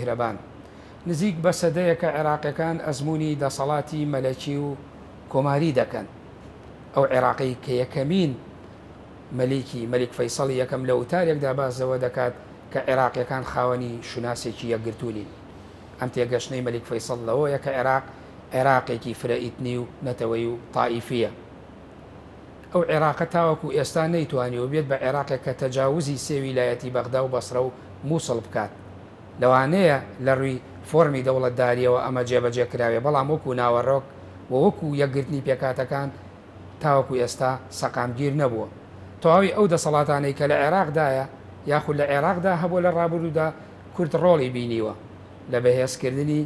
میهرەبان. نزیک بە سەدەیەکە عێراقیەکان ئەزموونی دەسەڵاتی مەلەکی و کۆماری دەکەن. ئەو عێراقەی کە یەکەمین مەلیکی، مەلیک فەیسەڵی یەکەم لە وتارێکدا باس لەوە دەکات کە عێراقیەکان خاوەنی شوناسێکی یەکگرتوو نین. ئەم تێگەشتنەی مەلیک فەیسەڵ لەوەیە کە عێراق عێراقێکی فرە ئیتنی و نەتەوەیی و تائیفیە. ئەو عێراقە تاوەکو ئێستا نەیتوانیوە بێت بە عێراقێک کە تەجاوزی سێ ویلایەتی بەغدا و بەسرە و موسڵ بکات. لەوانەیە لە رووی فۆرمی دەوڵەتدارییەوە ئەمە جێبەجێ کراوێ بەڵام وەکو ناوەڕۆک و وەکو یەکگرتنی پێکهاتەکان تاوەکو ئێستا سەقامگیر نەبووە. تەواوی ئەو دەسەڵاتانەی کە لە عێراقدایە یاخود لە عێراقدا هەبووە لە رابوردوودا کورد رۆڵی بینیوە لە بەهێزکردنی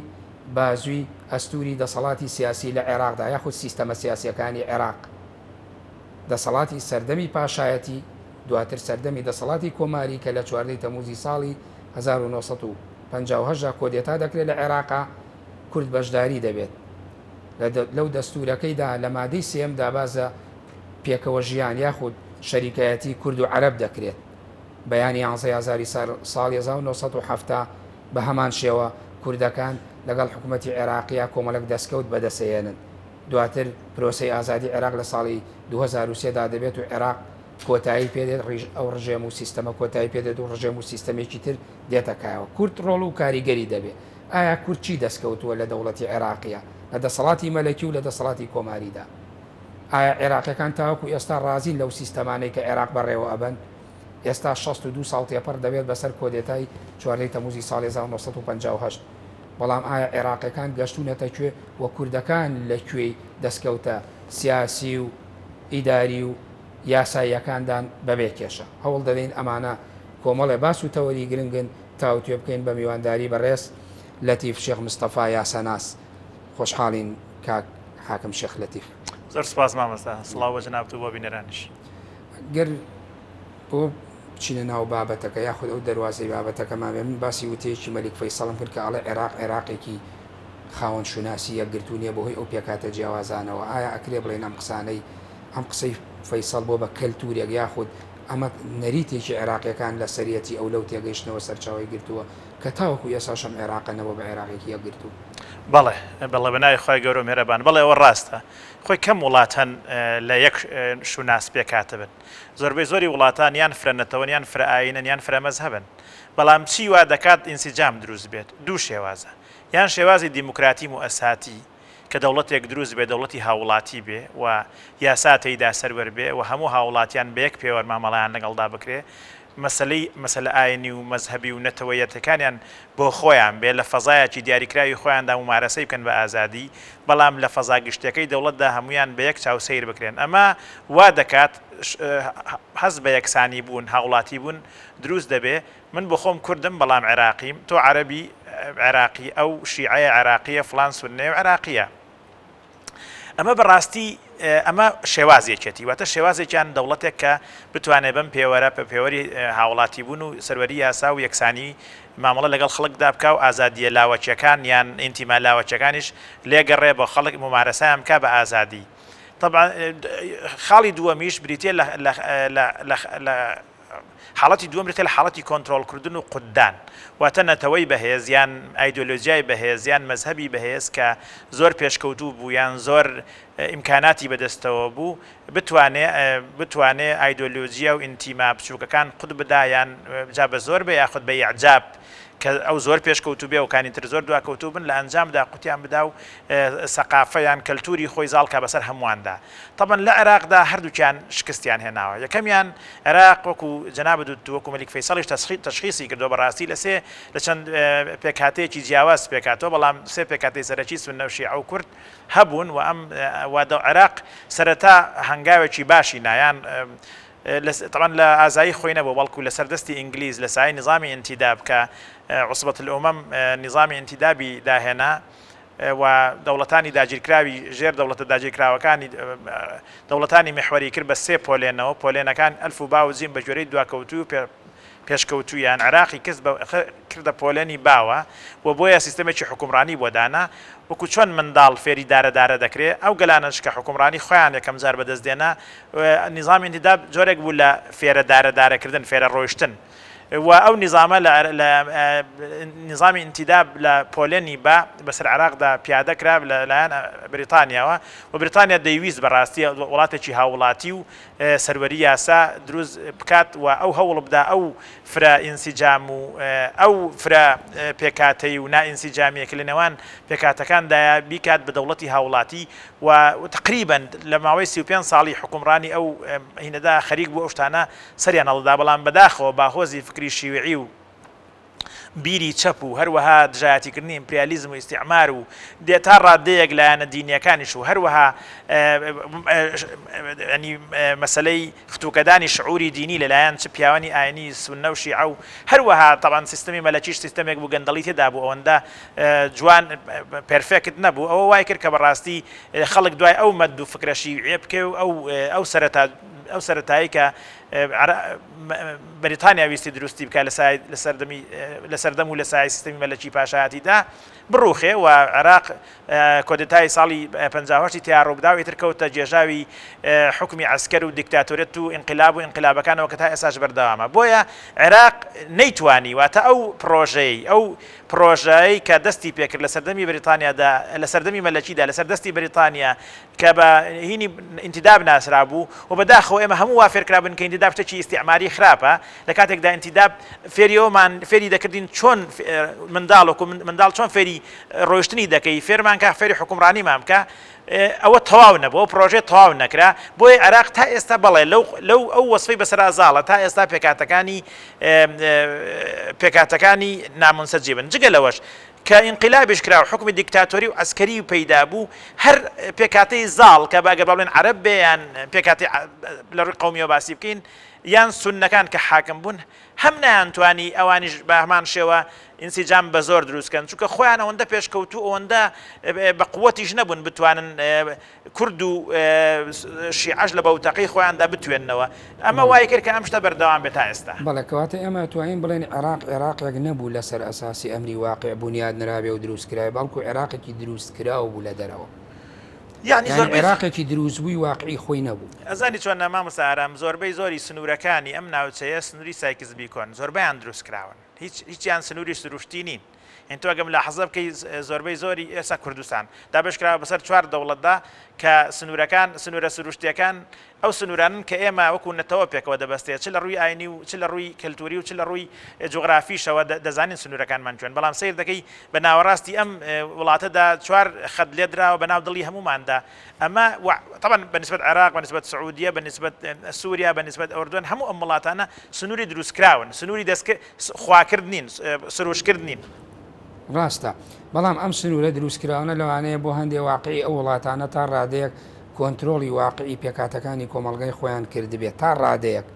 بازوی ئەستوری دەسەڵاتی سیاسی لە عێراقدا یاخود سیستەمە سیاسیەکانی عێراق، دەسەڵاتی سەردەمی پاشایەتی، دواتر سەردەمی دەسەڵاتی کۆماری کە لە 14 ی تەموزی ساڵی 1958 دا کۆدێتا دەکرێت لە عێراقا، کورد بەشداری دەبێت لە لەو دەستورەکەیدا لە مادەی سێیەمدا باس لە پێکەوە ژیان یاخود شەریکایەتی کورد و عەرەب دەکرێت. بەیانی یانزەی ئازاری ساڵی 1970 بە هەمان شێوە کوردەکان لەگەڵ حکومەتی عێراقیا کۆمەڵێک دەستکەوت بەدەستئەهێنن. دواتر پرۆسەی ئازادی عێراق لە ساڵی 2003 دا دەبێت و عێراق کۆتایی پێدێت، ئەو ڕژێم و سیستەمە کۆتایی پێدێت و ڕژێم و سیستەمێکی تر دێتە کایەوە. کورد ڕۆڵ و کاریگەری دەبێت. ئایا کورد چی دەستکەوتووە لە دەوڵەتی عێراقیا، لە دەسەڵاتی مەلەکی و لە دەسەڵاتی کۆماریدا؟ ئایا عێراقیەکان تاوەکو ئێستا ڕازین لەو سیستەمانەی کە عێراق بەڕێوە ئەبەن؟ ئێستا 62 ساڵ تێپەڕ دەبێت بەسەر کۆدێتای 14 تەموزی ساڵی 1958، بەڵام ئایا عێراقیەکان گەشتونەتە کوێ و کوردەکان لە کوێی دەستکەوتە سیاسی و ئیداری و یاساییەکاندان بەبێ کێشە؟ هەوڵ دەدەین ئەمانە کۆمەڵێ باس و تەوەری گرنگن تاوتوێ بکەین بە میوانداری بەڕێز لەتیف شێخ مستەفا یاساناس. خۆشحاڵین کاک حاکم شێخ لەتیف. زۆر سپاس مامۆستا، سڵاو بۆ جەنابت و بۆ بینەرانیش. گەر بۆ بچینە ناو بابەتەکە یاخود ئەو دەروازەی بابەتەکەمان بێ، من باسی وتەیەکی مەلیک فەیسەڵم کرد کە ئەڵێ عێراق عێراقێکی خاوەن شوناسی یەکگرتوو نییە بەهۆی ئەو پێکهاتە جیاوازانەوە، ئایا ئەکرێ بڵێین ئەم قسانەی ئەم قسەی فەیسەڵ بۆ بە کەلتوورێک یاخود ئەمە نەریتێکی عێراقیەکان لەسەریەتی ئەو لەو تێگەیشتنەوە سەرچاوەی گرتووە کە تاوەکو ئێساش ئەم عێراقە نەبووە بە عێراقێکی یەکگرتوو؟ بەڵێ بەڵێ بە ناوی خوای گەورە و میهرەبان بەڵێ ئەوە ڕاستە خۆی کەم وڵات هەن لە یەک شوناس پێکهاتبن زۆربەی زۆری وڵاتان یان فرە نەتەوەن یان فرە ئایینن یان فرە مەزهەبن بەڵام چی وا دەکات ئینسجام دروست بێت دوو شێوازە یان شێوازی دیموکراتی موئەساتی کە دەوڵەتێک دروست بێ دەوڵەتی هاووڵاتی بێ و یاسا تێیدا سەروەر بێ و هەموو هاووڵاتیان بە یەک پێوەر مامەڵەیان لەگەڵدا بکرێ مەسەلەی مەسەلە ئاینی و مەزهەبی و نەتەوەیەتەکانیان بۆ خۆیان بێ لە فەزایەکی دیاریکراوی خۆیاندا مومارەسەی بکەن بە ئازادی بەڵام لە فەزا گشتیەکەی دەوڵەتدا هەموویان بە یەک چاو سەیر بکرێن ئەمە وا دەکات هەست بە یەکسانی بوون هاوڵاتی بوون دروست دەبێ من بۆ خۆم کوردم بەڵام عێراقیم تۆ عەرەبی عێراقی ئەو شیعەیە عێراقیە فڵان سوننەیە و عێراقیە ئەمە بەڕاستی ئەمە شێواز یەکێتی واتە شێوازێکیان دەوڵەتێک کە بتوانێت بەم پێوەرە پە پێوەری هاوڵاتی بوون و سەروەری یاسا و یەکسانی مامەڵە لەگەڵ خەڵکدا بکا و ئازادیە لاوەکیەکان یان ئینتیما لاوەکیەکانیش لێگەڕێ بۆ خەڵک مومارەسەیان بکا بە ئازادی طبعا خاڵی دووەمیش بریتە لە لە لە لە حاڵەتی دووەم بریتیە لە حاڵەتی کۆنترۆڵکردن و قوتدان، واتە نەتەوەی بەهێز یان ئایدۆلۆجیای بەهێز یان مەزهەبی بەهێز کە زۆر پێشکەوتوو بوو یان زۆر ئیمکاناتی بەدەستەوە بوو بتوانێ بتوانێ ئایدۆلۆجیا و ئینتیما بچووکەکان قوت بدا یان جا بە زۆر بێ یاخود بە ئیعجاب کە ئەو زۆر پێشکەوتوو بێ ئەوکانی تر زۆر دواکەوتوو بن لە ئەنجامدا قوتیان بدا و سەقافە یان کەلتووری خۆی زاڵ کا بەسەر هەموواندا. تەبعەن لە عێراقدا هەردووکیان شکستیان هێناوە یەکەمیان عێراق وەکو جەنابت وتت وەکو مەلیک فەیسەڵیش تەشخیسی کردووە بەڕاستی لە سێ لە چەند پێکهاتەیەکی جیاواز پێکهاتووە بەڵام سێ پێکهاتەی سەرەکی سوننە و شیعە و کورد هەبوون و ئەم و عێراق سەرەتا هەنگاوێکی باشی نا یان تەبعەن لە ئازایی خۆی نەبوو بەڵکو لەسەر دەستی ئینگلیز لە سایەی نیزامی ئینتیداب کە عوسبەت الامم نیزامی ئینتیدابی داهێنا و دەوڵەتانی داگیرکراوی ژێر دەوڵەتە داگیرکراوەکانی دەوڵەتانی میحوەری کرد بە سێ پۆلێنەوە، پۆلێنەکان ئەلف و با و جیم بە گوێرەی دواکەوتووی و پێشکەوتوویان عێراقی کرد بە کردە پۆلێنی باوە و بۆیە سیستەمێکی حوکمڕانی بۆ دانا وەکو چۆن منداڵ فێری دارە دارە دەکرێ ئەو گەلانەش کە حوکمڕانی خۆیان یەکەم جار بەدەست دێنا نیزامی ئینتیداب جۆرێک بوو لە فێرە دارە دارە کردن فێرە ڕۆیشتن. و ئەو نیزامە لە لە نیزامی ئینتیداب لە پۆلێنی بە بەسەر عێراقدا پیادە کرا لە لایەن بریتانیاوە و بریتانیا دەیویست بەڕاستی وڵاتێکی هاووڵاتی و سەروەری یاسا دروست بکات و ئەو هەوڵ بدا ئەو فرە ئینسیجام و ئەو فرە پێکهاتەی و نائینسیجامیە کە لە نێوان پێکهاتەکاندایە بیکات بە دەوڵەتی هاووڵاتی و تەقریبەن لە ماوەی 35 ساڵی حوکمڕانی ئەو هینەدا خەریک بوو ئەو شتانە سەریان هەڵدەدا، بەڵام بەداخەوە باهۆزی فکری شیوعی و بیری چەپ و هەروەها دژایەتیکردنی ئیمپریالیزم و ئیستیعمار و تا ڕاددەیەک لایەنە دینییەکانیش و هەروەها یانی مەسەلەی ختوکەدانی شعوری دینی لەلایەن چ پیاوانی ئاینی سوننە و شیعە و هەروەها تەبعەن سیستەمی مەلەکیش سیستەمێک بوو گەندەڵی تێدا بوو ئەوەندە جوان perfect نەبوو ئەوە وای کرد کە بەڕاستی خەڵک دوای ئەو مەد و فکرە شیوعیە بکەوێ و ئەو ئەو سەرەتا ئەو سەرەتایی کە بەریتانیا ویستی دروستی بکات لە سەردەمی لە سەردەم و لە سایەی سیستەمی مەلەکی پاشایەتیدا بڕوخێ و عێراق کۆدێتای ساڵی 58 ی تیا ڕووبدا و ئیتر کەوتە گێژاوی حوکمی عەسکەر و دیکتاتۆریەت و ئینقلاب و ئینقلابەکانەوە کە تا ئێستاش بەردەوامە بۆیە عێراق نەیتوانی واتە ئەو پڕۆژەی ئەو پڕۆژەی کە دەستی پێکرد لە سەردەمی بەریتانیادا لە سەردەمی مەلەکیدا لەسەر دەستی بەریتانیا کە بە هینی ئینتیداب ناسرابوو و بە داخەوە ئێمە هەموو وا فێرکرابووین کە ئینتیداب شتێکی ئیستیعماری خراپە لە کاتێکدا ئینتیداب فێری ئەومان فێری دەکردین چۆن منداڵ وەکو منداڵ چۆن فێری ڕۆیشتنی دەکەی فێرمان کە فێری حکومڕانیمان بکە ئەوە تەواو نەبوو ئەو پرۆژەیە تەواو نەکرا بۆیە عێراق تا ئێستا بەڵێ لەو لەو ئەو وەسفەی بەسەرا زاڵە تا ئێستا پێکهاتەکانی پێکهاتەکانی نامونسەجیبن جگە لەوەش کە ئینقیلابیش کرا و حوکمی دیکتاتۆری و عەسکەری پەیدا بوو، هەر پێکهاتەی زاڵ کە ئەگەر با بڵێین عەرەب بێ یان پێکهاتەی لە ڕووی قەومیەوە باسی بکەین یان سوننەکان کە حاکم بوون هەم نەیانتوانی ئەوانیش بە هەمان شێوە ئینسیجام بە زۆر دروست کەن چونکە خۆیان ئەوەندە پێشکەوتوو ئەوەندە بە قوەتیش نەبوون بتوانن کورد و شیعەش لە بەوتەقەی خۆیاندا بتوێننەوە، ئەمە وای کرد کە ئەم شتە بەردەوام بێت تا ئێستا. بەڵێ، کەواتە ئێمە ئەتوانین بڵێین عێراق عێراقێک نەبوو لەسەر ئەساسی ئەمری واقیع بونیاد نرابێ و دروست کرابێ، بەڵکو عێراقێکی دروستکراو بوو لە دەرەوە. یانی یانی زۆربەی. عێراقێکی دروستبووی واقیعی خۆی نەبوو. ئەزانی چۆنە مامۆستا ئارام، زۆربەی زۆری سنوورەکانی ئەم ناوچەیە سنووری سایکس بیکۆن، زۆربەیان دروستکراون، هیچ هیچیان سنووری سروشتی نین. یانی تۆ ئەگەر ملاحەزە بکەی زۆربەی زۆری ئێستا کوردستان دابەش کراوە بەسەر چوار دەوڵەتدا کە سنوورەکان سنوورە سروشتیەکان ئەو سنوورانن کە ئێمە وەکو نەتەوە پێکەوە دەبەستێت چ لە ڕووی ئاینی و چ لە ڕووی کەلتوری و چ لە ڕووی جوغرافیشەوە دەزانین سنوورەکانمان کوێن بەڵام سەیر دەکەی بە ناوەڕاستی ئەم وڵاتەدا چوار خەت لێدراوە بە ناو دڵی هەمووماندا ئەمە طبعا بە نسبەت عێراق بە نسبەت سعودیە بە نسبەت سوریا بە نسبەت ئەردەن هەموو ئەم وڵاتانە سنووری دروستکراون سنووری دەستکرد خواکرد نین، سروشکرد نین. ڕاستە، بەڵام ئەم سنوورە دروستکراونە لەوانەیە بۆ هەندێ واقعی ئەو وڵاتانە تا ڕادەیەک کۆنترۆڵی واقعی پێکهاتەکانی کۆمەڵگای خۆیان کردبێت، تا ڕادەیەک،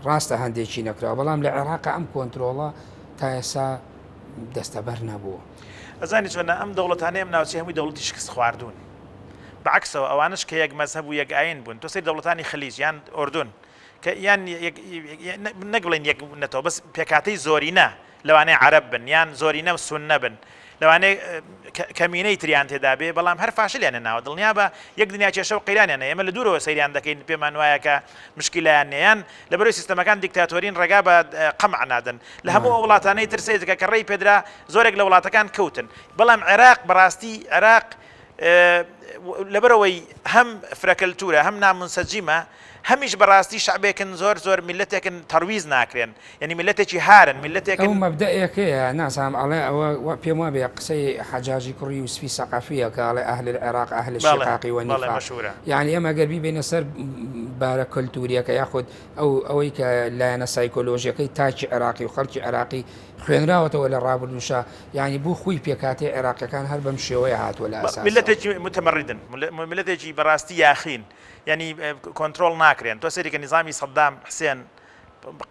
ڕاستە هەندێکی نەکراوە، بەڵام لە عێراقا ئەم کۆنترۆڵە تا ئێستا دەستەبەر نەبووە. ئەزانی چۆنە، ئەم دەوڵەتانەی ئەم ناوچەیە هەمووی دەوڵەتی شکستخواردوون. بە عەکسەوە ئەوانەش کە یەک مەزهەب و یەک ئایین بوون، تۆ سەیری دەوڵەتانی خلیج یان ئۆردون، کە یان نەک بڵێین یەک نەتەوە بەس پێکهاتەی زۆرینە لەوانەیە عەرەب بن یان زۆرینە سوننە بن لەوانەیە کەمینەی تریان تێدا بێ بەڵام هەر فاشلیان هێناوە دڵنیابە یەک دنیا کێشە و قەیرانیان هەیە ئێمە لە دوورەوە سەیریان دەکەین پێمان وایە کە مشکیلەیان نییە یان لەبەرەوەی سیستەمەکان دیکتاتۆرین ڕێگا بە قەمع نادەن لە هەموو ئەو وڵاتانەی تر سەیر دەکە کە ڕێی پێدرا زۆرێک لە وڵاتەکان کەوتن بەڵام عێراق بەڕاستی عێراق لەبەرئەوەی هەم فرەکەلتورە هەم نامونسەجیمە هەمیش بەڕاستی شەعبێکن زۆر زۆر میللەتێکن تەڕویز ناکرێن یەنی میللەتێکی هارن میللەتێکن. ئەو مەبدەئێکەیە نازانم ئەڵێ ئەوە وا پێم وابێ قسەی حەجاجی کوڕی یوسفی سەقەفیە کە ئەڵێ اهل العراق اهل بەڵێ الشقاق بەڵێ والنفاق مەشهورە. یانی ئێمە گەر بیبەینە سەر بارە کەلتوریەکە یاخود ئەو ئەوەی کە لایەنە سایکۆلۆژیەکەی تاکی عێراقی و خەڵکی عێراقی خوێنراوەتەوە لە ڕابردووشا یانی بۆ خوی پێکهاتەی عێراقیەکان هەر بەم شێوەیە هاتووە لە ئەساسەوە. میللەتێکی متمردن میللەتێکی بەڕاستی یاخین یانی کۆنترۆڵ ناکرێن تۆ سەیری کە نیزامی سەدام حسێن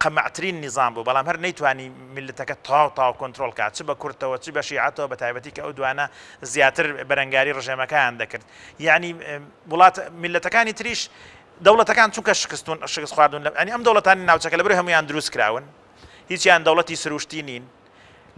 قەمەعترین نیزام بوو بەڵام هەر نەیتوانی میللەتەکە تەواو تەواو کۆنترۆڵ کات چ بە کوردەوە چ بە شیعەتەوە بە تایبەتی کە ئەو دوانە زیاتر بەرەنگاری ڕژێمەکەیان دەکرد یانی وڵات میللەتەکانی تریش دەوڵەتەکان چونکە شکستون شکست خواردون لە یانی ئەم دەوڵەتانی ناوچەکە لەبەر هەمویان دروست کراون هیچیان دەوڵەتی سروشتی نین.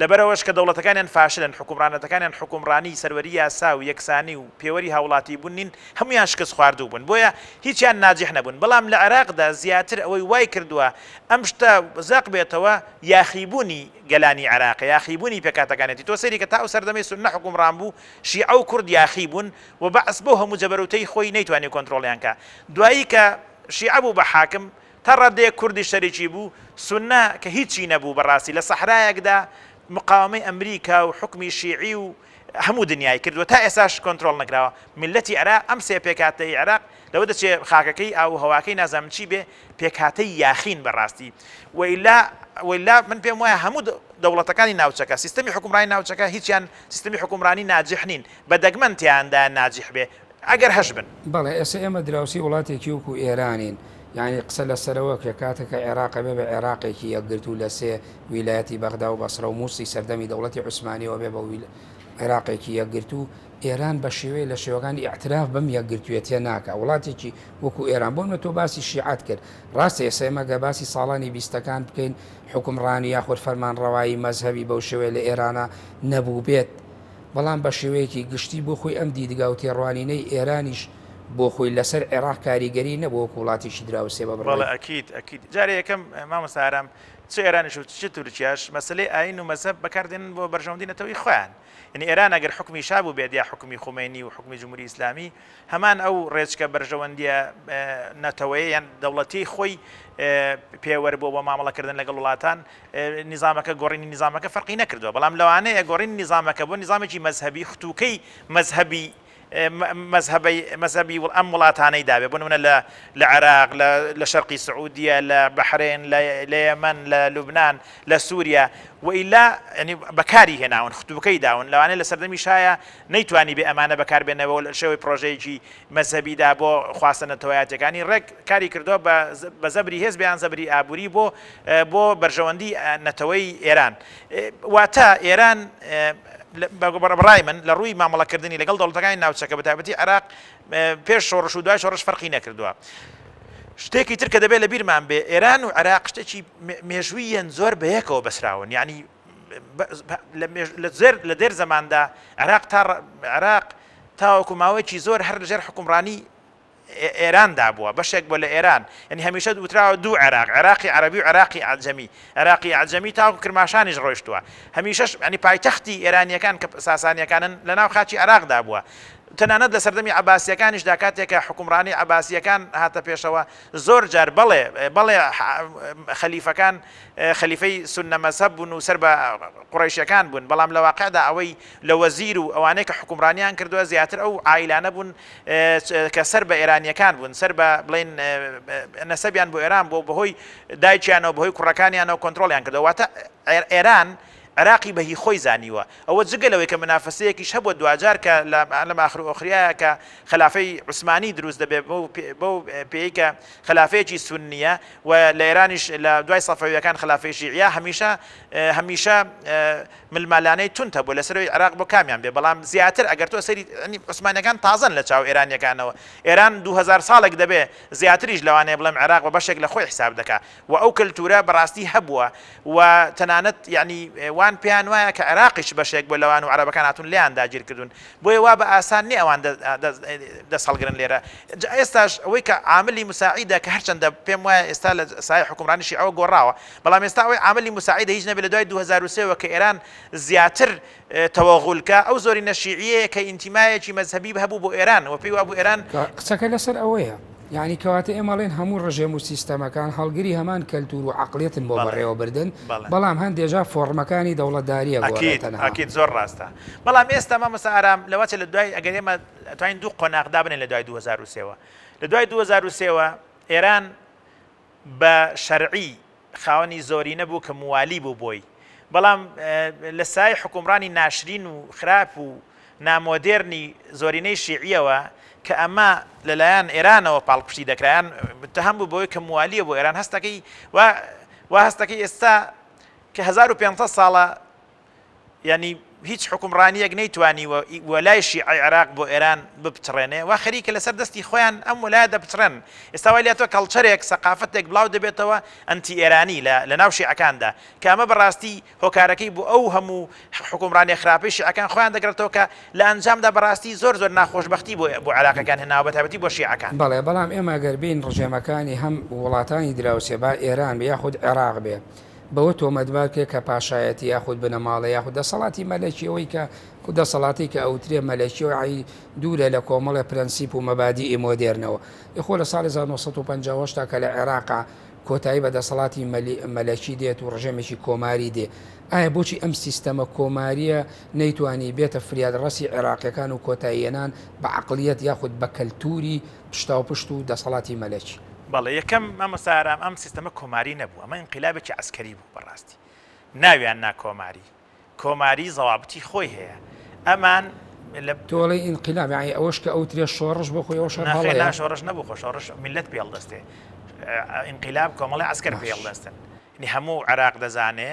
لەبەرئەوەش کە دەوڵەتەکانیان فاشلن، حوکمڕانەتەکانیان حوکمڕانی سەروەری یاسا و یەکسانی و پێوەری هاوڵاتی بوون نین، هەموویان شکستخواردوو بوون، بۆیە هیچیان ناجیح نەبوون. بەڵام لە عێراقدا زیاتر ئەوەی وای کردووە ئەم شتە زەق بێتەوە یاخیبوونی گەلانی عێراقە، یاخیبوونی پێکهاتەکانیەتی. تۆ سەیری کە تا ئەو سەردەمەی سوننە حوکمڕان بوو، شیعە و کورد یاخی بوون و بەعس بەو هەموو جەبەروتەی خۆی نەیتوانی کۆنترۆڵیان کا. دوایی کە شیعە بوو بە حاکم، تا ڕادەیەک کوردیش شەریکی بوو، سوننە کە هیچی نەبوو بەڕاستی لە سەحرایەکدا مقاوەمەی ئەمریکا و حوکمی شیعی و هەموو دنیای کرد و تا ئێستاش کۆنترۆڵ نەکراوە. میللەتی عێراق ئەم سێ پێکهاتەی عێراق لەوە دەچێ خاکەکەی ئاو و هەواکەی نازانم چی بێ پێکهاتەی یاخین بەڕاستی وەیلا وەیلا من پێم وایە هەموو دەوڵەتەکانی ناوچەکە سیستەمی حوکمڕانی ناوچەکە هیچیان سیستەمی حوکمڕانی ناجح نین بە دەگمەن تیایاندا ناجح بێ ئەگەر هەش بن. بەڵێ ئێستا ئێمە دراوسێی وڵاتێکی وەکو ئێرانین، یانی قسە لەسەرەوە کرێ کاتێک کە عێراق ئەبێ بە عێراقێکی یەکگرتوو لە سێ ویلایەتی بەغدا و بەسرە و موسڵی سەردەمی دەوڵەتی عوسمانیەوە بێ بە عێراقێکی یەکگرتوو، ئێران بە شێوەیە لە شێوەکان ئیعتراف بەم یەکگرتوویەتیە ناکا. وڵاتێکی وەکو ئێران بۆ نمونە تۆ باسی شیعەت کرد، ڕاستە ئێستا ئێمە گەر باسی ساڵانی بیستەکان بکەین حوکمڕانی یاخود فەرمانڕەوایی مەزهەبی بەو شێوەیە لە ئێرانا نەبووبێت، بەڵام بە شێوەیەکی گشتی بۆ خۆی ئەم دیدگا و تێڕوانینەی ئێرانیش بۆ خۆی لەسەر عێراق کاریگەری نەبوو وەکو وڵاتێکی دراوسێ بە بەڵێ بڕوای. ئەکید ئەکید جارێ یەکەم مامۆستا ئارام چ ئێرانیش و چ تورکیاش مەسەلەی ئایین و مەزهەب بەکار دێنن بۆ بەرژەوەندی نەتەوەی خۆیان یعنی ئێران ئەگەر حوکمی شا بووبێت یا حوکمی خومەینی و حوکمی جمهوری ئیسلامی هەمان ئەو ڕێچکە بەرژەوەندیە نەتەوەیە یان دەوڵەتیەی خۆی پێوەر بووە بۆ مامەڵەکردن لەگەڵ وڵاتان نیزامەکە گۆڕینی نیزامەکە فەرقی نەکردووە بەڵام لەوانەیە گۆڕینی نیزامەکە بۆ نیزامێکی مەزهەبی ختوکەی مەزهەبی مەزهەبی مەزهەبی ئەم وڵاتانەی دابێ بۆ نمونە لە لە عێراق لە لە شەرقی سعودیە لە بەحرێن لە لە یەمەن لە لوبناان لە سووریا و ئیلا ینی بەکاری هێناون ختوکەی داون لەوانەیە لە سەردەمی شایە نەیتوانی بێ ئەمانە بەکاربێنەوە لە شێوەی پرۆژەیەکی مەزهەبیدا بۆ خواستە نەتەوایەتیەکانی ڕێک کاری کردووە بە بە زەبری هێز بێ یان زەبری ئابووری بۆ بۆ بەرژەوەندی نەتەوەی ئێران واتە ئێران بەڕای من لە ڕووی مامەڵەکردنی لەگەڵ دەوڵەتەکانی ناوچەکە بە تایبەتی عێراق پێش شۆڕش و دوای شۆڕش فەرقی نەکردووە. شتێکی تر کە دەبێت لە بیرمان بێ ئێران و عێراق شتێکی مێژوویەن زۆر بەیەکەوە بەسراون یعنی لە دێر زەماندا عێراق تا عێراق تاوەکو ماوەیەکی زۆر هەر لەژێر حوکمڕانی ئێراندا بووە، بەشێک بووە لە ئێران، یانی هەمیشە وتراوە دوو عێراق، عێراقی عەرەبی و عێراقی عەجەمی، عێراقی عەجەمی تاوەکو کرماشانیش ڕۆیشتووە، هەمیشەش یانی پایتەختی ئێرانییەکان کە ساسانییەکانن لەناو خاکی عێراقدا بووە، تەنانەت لە سەردەمی عەباسییەکانیشدا کاتێک کە حوکمڕانی عەباسییەکان هاتە پێشەوە زۆر جار بەڵێ بەڵێ خەلیفەکان خەلیفەی سوننە مەزهەب بوون و سەر بە قوڕەیشەکان بوون، بەڵام لە واقعدا ئەوەی لە وەزیر و ئەوانەی کە حوکمڕانیان کردووە زیاتر ئەو عایلانە بوون کە سەر بە ئێرانییەکان بوون، سەر بە بڵێین نەسەبیان بۆ ئێران بووە و بەهۆی دایکیانەوە بەهۆی کوڕەکانیانەوە کۆنترۆڵیان کردووە. واتە ئێران عێراقی بە هی خۆی زانیوە. ئەوە جگە لەوەی کە مونافەسەیەکیش هەبووە دواجار کە لەم ئاخر و ئۆخریایە کە خەلافەی عوسمانی دروست دەبێت بەو پێیەی کە خەلافەیەکی سوننییە و لە ئێرانیش لە دوای سەفەوییەکان خەلافەی شیعییە هەمیشە هەمیشە ململانێی توند هەبووە لەسەر ئەوەی عێراق بۆ کامیان بێ، بەڵام زیاتر ئەگەر تۆ سەیری یانی عوسمانیەکان تازەن لە چاو ئێرانیەکانەوە، ئێران 2000 ساڵێک دەبێ زیاتریش لەوانەیە بڵێم عێراق بە بەشێک لە خۆی حیساب دەکا و ئەو کەلتورە بەڕاستی هەبووە و تەنانەت یانی وان پێیان وایە کە عێراقیش بەشێک بووە لەوان و عەرەبەکان هاتوون لێیان داگیر کردوون بۆیە وا بە ئاسان نیە ئەوان دەست هەڵگرن لێرە جا ئێستاش ئەوەی کە عاملی مساعیدە کە هەرچەندە پێم وایە ئێستا لە سایە حوکمڕانی شیعەوە گۆڕاوە بەڵام ئێستا ئەوەی عاملی موساعیدە هیچ نەبێ لە دوای 2003 وە کە ئێران زیاتر تەوەغول کا ئەو زۆرینە شیعیەیە کە ئینتیمایەکی مەزهەبی هەبوو بۆ ئێران و پێی وابوو ئێران قسەکە لەسەر ئەوەیە یانی کەواتە ئێمە ئەڵێن هەموو ڕژێم و سیستەمەکان هەڵگری هەمان کەلتور و عەقڵیەتن بۆ بەڕێوەبردن بەڵام هەندێ جار فۆڕمەکانی دەوڵەتداری ئەگۆڕێت ئەکید تەنها. ئەکید زۆر ڕاستە بەڵام ئێستا مامۆستا ئارام لەوەچە لە دوای ئەگەر ئێمە ئەتوانین دوو قۆناغ دابنێن لە دوای 2003 وە لە دوای 2003 وە ئێران بە شەرعی خاوەنی زۆرینە بوو کە موالی بوو بۆی، بەڵام لە سایەی حوکمڕانی ناشرین و خراپ و نامۆدێرنی زۆرینەی شیعییەوە کە ئەمە لە لایەن ئێرانەوە پاڵپشتی دەکرا یان متهم بوو بەوەی کە موالییە بۆ ئێران هەستەکەی وا وا هەستەکەی ئێستا کە 1500 ساڵە یانی هیچ حوکمڕانییەک نەیتوانیوە وەلای شیعەی عێراق بۆ ئێران بپچڕێنێ، وا خەریکە لەسەر دەستی خۆیان ئەم وەلایە دەپچڕێنن. ئێستا وای لێهاتووە کەڵچەرێک، سەقافەتێک بڵاو دەبێتەوە ئەنتی ئێرانی لە لەناو شیعەکاندا، کە ئەمە بەڕاستی هۆکارەکەی بۆ ئەو هەموو حوکمڕانیە خراپەی شیعەکان خۆیان دەگەڕێتەوە کە لە ئەنجامدا بەڕاستی زۆر زۆر ناخۆشبەختی بۆ بۆ عێراقیەکان هێناوە بەتایبەتی بۆ شیعەکان. بەڵێ، بەڵام ئێمە گەر بێین ڕژێمەکانی هەم وڵاتانی دراوسێ با ئێران بێ یاخود عێراق بێ، بەوە تۆمەتبار کرێت کە پاشایەتی یاخود بنەماڵە یاخود دەسەڵاتی مەلەکی ئەوەی کە ئەو دەسەڵاتەی کە ئەوترێ مەلەکی و دوورە لە کۆمەڵێ پرەنسیپ و مەبادیئی مۆدێرنەوە. ئێ خۆ لە ساڵی 1958 تا کە لە عێراقا کۆتایی بە دەسەڵاتی مەلەکی دێت و ڕژێمێکی کۆماری دێ ئایا بۆچی ئەم سیستەمە کۆمارییە نەیتوانی بێتە فریادڕەسی عێراقیەکان و کۆتاییەنان بە عەقڵیەت یاخود بە کەلتوری پشتاوپشت و دەسەڵاتی مەلەکی؟ بەڵێ یەکەم مامۆستا ئارام ئەم سیستەمە کۆماری نەبوو ئەمە ئینقیلابێکی عەسکەری بوو بەڕاستی ناویان نا کۆماری کۆماری زەوابتی خۆی هەیە ئەمان لە تۆ ئەڵێی ئینقیلاب یانی ئەوەش کە ئەوترێ شۆڕش بۆ خۆی ئەوەش هەر نەخێر هەڵەیە؟ نا شۆڕش نەبوو خۆ شۆڕش میللەت پێ هەڵدەستێ ئینقیلاب کۆمەڵی عەسکەر پێ باش. هەڵدەستن یانی هەموو عێراق دەزانێ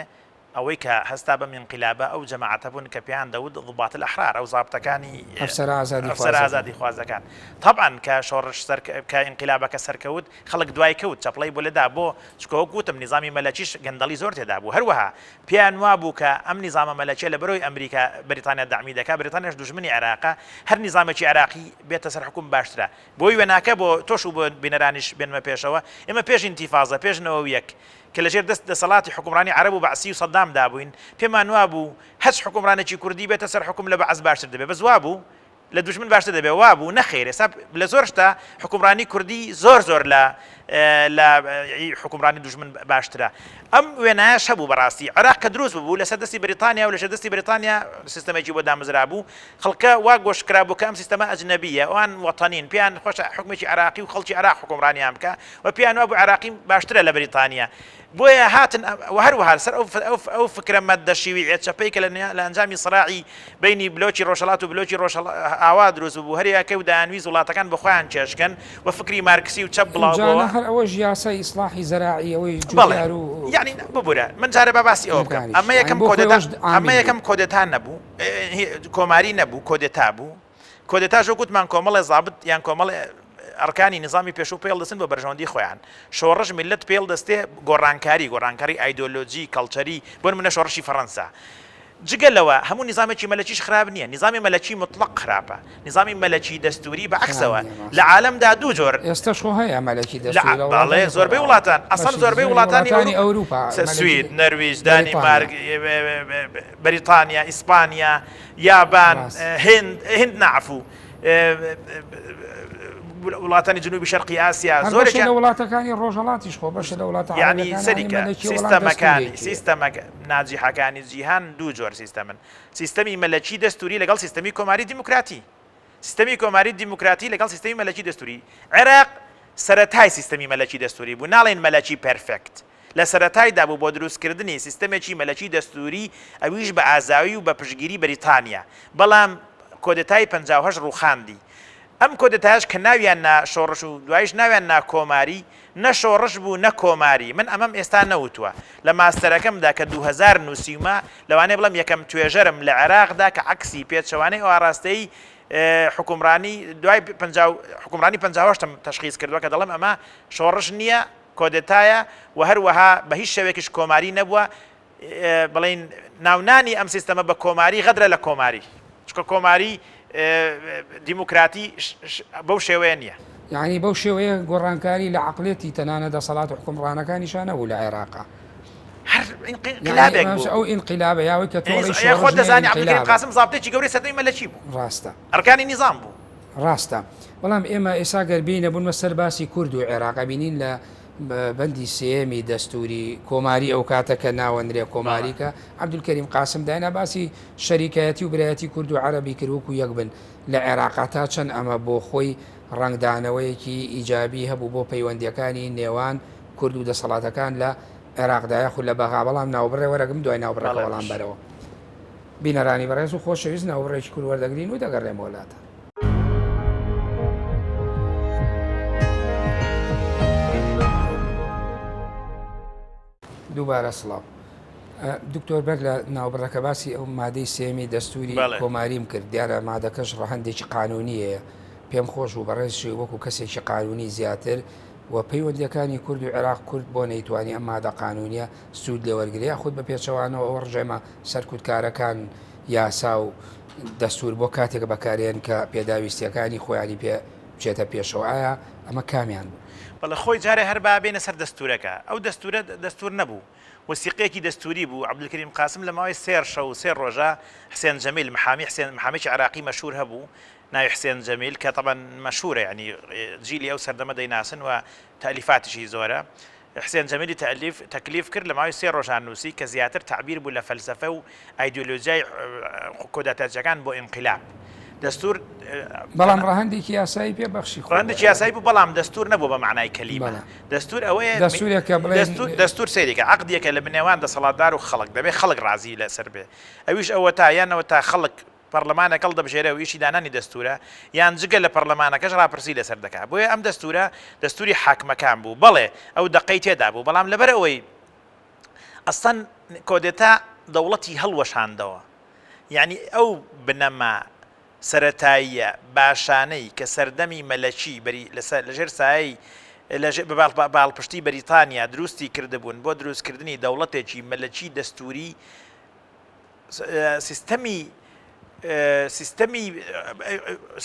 ئەوەی کە هەستا بەم ئینقیلابە ئەو جەماعەتە بوون کە پێیان دەوت ضباط الاحرار ئەو زابتەکانی ئەفسەرە ئەفسەرە ئازادیخوازەکان. ئازادیخوازەکان. تەبعەن کە شۆڕش سەر کە ئینقیلابەکە سەرکەوت خەڵک دوای کەوت چەپڵەی بۆ لێدا بۆ چونکە وەک وتم نیزامی مەلەکیش گەندەڵی زۆر تێدا بوو هەروەها پێیان وابوو کە ئەم نیزامە مەلەکیە لە بەرۆی ئەمریکا بەریتانیا دەعمی دەکا بەریتانیاش دوژمنی عێراقە هەر نیزامێکی عێراقی بێتە سەر حوکم باشترە بۆی وێناکە بۆ تۆش و بۆ بینەرانیش بێنمە پێشەوە ئێمە پێش ئینتیفازە پێش 91 کە لەژێر دەست دەسەڵاتی حوکمڕانی عەرەب و بەعسی و سەدام دابووین، پێمان وابوو هەچ حوکمڕانێکی کوردی بێتە سەر حوکم لە بەعس باشتر دەبێ، بەس وابوو؟ لە دوژمن باشتر دەبێ، وابوو؟ نەخەیر، ئێستا لە زۆر شتا حوکمڕانی کوردی زۆر زۆر لە لە حوکمڕانی دوژمن باشترە. ئەم وێنایەش هەبوو بەڕاستی. عێراق کە دروست ببوو لەسەر دەستی بەریتانیا و لەژێر دەستی بەریتانیا سیستەمێکی بۆ دامەزرابوو، خەڵکە وا گۆش کرابوو کە ئەم سیستەمە ئەجنەبییە، ئەوان وەتەنین، پێیان خۆشە حوکمێکی عێراقی و خەڵکی عێراق حوکمڕانیان بکا و پێیان وابوو عێراقی باشترە لە بەریتانیا. بۆیە هاتن و هەروەها لەسەر ئەو ئەو ئەو فکرە ماددە شیوعیە چەپەی کە لە لە ئەنجامی سڕاعی بەینی بلۆکی ڕۆژهەڵات و بلۆکی ڕۆژئاوا دروست ببوو، هەریەکە و دەیانویست وڵاتەکان بە خۆیان کێشکەن و فکری مارکسی و چەپ بڵاو ئینجا بۆوە. نە هەر ئەوەش یاسای ئیسڵاحی زەراعی ئەوەی بەڵێ جوتیار و یەعنی ببورە من جارێ با باسی ئەوە بکەم کانیش ئەمە یەعنی یەکەم بۆ خۆی کۆدەتا ئەوەش ئەمە عامل یەکەم بوو. کۆدەتا نەبوو کۆماری نەبوو کۆدێتا بوو کۆدێتاش وەک وتمان کۆمەڵێ زابت یان کۆمەڵێ ئەرکانی نیزامی پێشوو پێ هەڵدەستن بۆ بەرژەوەندی خۆیان شۆڕش میللەت پێ هەڵدەستێ گۆڕانکاری گۆڕانکاری ئایدۆلۆجی کەڵچەری بۆ نمونە شۆڕشی فەڕەنسا جگە لەوە هەموو نیزامێکی مەلەکیش خراپ نییە نیزامی مەلەکی موتڵەق خراپە نیزامی مەلەکی دەستوری بە خراپ عەکسەوە نییە لە ڕاستە. عالەمدا دوو جۆر ئێستەش خۆ هەیە مەلەکی لە دەستوری لە بەڵێ وڵاتانی زۆربەی خۆرئاوا وڵاتان ئەسڵەن بەشێکی زۆربەی زۆری وڵاتانی وڵاتانی ئەوروپا ئەوروپا س مەلەکی سوید نەرویج دانیمارک بەریتانیا. بەریتانیا ئیسپانیا یابان ڕاست. هند هند نا عەفوو وڵاتانی جنوبی شەرقی ئاسیا هەر بەشێ زۆرێکیان لە وڵاتەکانی ڕۆژهەڵاتیش خۆ بەشێ لە وڵاتە یعنی عەرەبەکان یانی سەریکە مەلەکی وەڵام سیستەمەکانی دەستوورێکی هەیە. سیستەمە ناجیحەکانی جیهان دوو جۆر سیستەمن سیستەمی مەلەکی دەستووری لەگەڵ سیستەمی کۆماری دیموکراتی سیستەمی کۆماری دیموکراتی لەگەڵ سیستەمی مەلەکی دەستووری عێراق سەرەتای سیستەمی مەلەکی دەستووری بوو ناڵێن مەلەکی perfect لە سەرەتایدا بوو بۆ دروستکردنی سیستەمێکی مەلەکی دەستووری ئەویش بە ئازاوی و بە پشتگیری بەریتانیا بەڵام کۆدەتای 58 ڕووخاندی ئەم کۆدەتایەش کە ناویان نا شۆڕش و دوایش ناویان نا کۆماری نە شۆڕش بوو نە کۆماری من ئەمەم ئێستا نەوتووە لە ماستەرەکەمدا کە 2000 نووسیومە لەوانەیە بڵێم یەکەم توێژەرم لە عێراقدا کە عەکسی پێچەوانەی ئەو ئاراستەی حوکمڕانی دوای پەنجا حوکمڕانی پەنجا و هەشتم تەشخیس کردووە کە دەڵێم ئەمە شۆڕش نییە کۆدێتایە و هەروەها بە هیچ شێوەیەکیش کۆماری نەبووە، بڵێین ناونانی ئەم سیستەمە بە کۆماری غەدرە لە کۆماری، چونکە کۆماری دیموکراتی بەو شێوەیە نییە. یەعنی بەو شێوەیە گۆڕانکاری لە عەقڵیەتی تەنانەت دەسەڵات و حوکمڕانەکانیشا نەبوو لە عێراقا. هەر ئینقیلابێک بوو. ئەو ئینقیلابە یا ئەوەی کە تۆ ئەڵێی شۆڕش خۆت نییە دەزانی عەبدولکەریم ئینقیلابە. قاسم زابتێکی گەورەی سەردەمی مەلەکی بوو. ڕاستە. ئەرکانی نیزام بوو. ڕاستە بەڵام ئێمە ئێسا گەر بێینە بوونمە سەر باسی کورد و عێراق ئەبینین لە بەندی سێیەمی دەستوری کۆماری ئەو کاتە کە ناوەنرێ کۆماری کە عەبدولکەریم قاسم داینا باسی شەریکایەتی و برایەتی کورد و عەرەبی کرد وەکو یەک بن لە عێراقا تا چەند ئەمە بۆ خۆی ڕەنگدانەوەیەکی ئیجابی هەبوو بۆ پەیوەندیەکانی نێوان کورد و دەسەڵاتەکان لە عێراقدا یاخود لە بەغا بەڵام ناوبڕێ وەرەگم دوای ناوبڕەکە وەڵام بەرەوە. بینەرانی بەڕێز و خۆشەویست ناوبڕێکی کورت وەردەگرین و دەگەڕێمەوە لاتان. دووبارە سڵاو. دکتۆر بەر لە ناوبڕەکە باسی ئەو مادەی سێمی دەستوری کۆماریم کرد دیارە مادەکەش ڕەهەندێکی قانونیەیە پێم خۆش بوو بەڕێزشی وەکو کەسێکی قانونی زیاتر و پەیوەندیەکانی کورد و عێراق کورد بۆ نەیتوانی ئەم مادە قانونیە سوود لێوەرگرێ یاخود بە پێچەوانەوە ئەوە ڕژێمە سەرکوتکارەکان یاسا و دەستور بۆ کاتێک بەکارێن کە پێداویستیەکانی خۆیانی پێ بچێتە پێشەوە ئایا ئەمە کامیان بوو؟ بەڵێ خۆی جارێ هەر با بێینە سەر دەستورەکە ئەو دەستورە دەستور نەبوو وسیقەیەکی دەستوری بوو عەبدولکەریم قاسم لە ماوەی سێ شەو و سێ ڕۆژە حسێن جەمیل محامی حسێن محامیەکی عێراقی مەشهور هەبوو ناوی حسێن جەمیل کە تەبعەن مەشهورە یانی جیلی ئەو سەردەمە دەیناسن و تەئلیفاتیشی زۆرە حسێن جەمیلی تەئلیف تەکلیف کرد لە ماوەی سێ ڕۆژان نووسی کە زیاتر تەعبیر بوو لە فەلسەفە و ئایدیۆلۆجیای کۆداتاچیەکان بۆ ئینقلاب دەستور بەڵام ڕەهەندێکی یاسایی پێ بەخشی ڕەهەندێکی یاسایی بوو بەڵام دەستور نەبوو بە مەعنای کەلیمە دەستور ئەوەیە دەستورێکە بڵێ دەستور سەیرێکە عەقدێکە لە نێوان دەسەڵاتدار و خەڵک دەبێ خەڵک ڕازی لەسەر بێ ئەویش ئەوەتا یان ئەوەتا خەڵک پەڕلەمانێک هەڵدەبژێرێ و ئیشی دانانی دەستوورە، یان جگە لە پەڕلەمانەکەش ڕاپرسی لەسەر دەکا. بۆیە ئەم دەستوورە دەستووری حاکمەکان بوو. بەڵێ ئەو دەقەی تێدا بوو، بەڵام لەبەر ئەوەی ئەسڵەن کۆدێتا دەوڵەتی هەڵوەشاندەوە، یانی ئەو بنەما سەرەتاییە باشانەی کە سەردەمی مەلەکی بەری لەسەر لەژێر سایەی بە پاڵپشتی بەریتانیا دروستی کردبوون بۆ دروستکردنی دەوڵەتێکی مەلەکی دەستووری، سیستەمی سیستەمی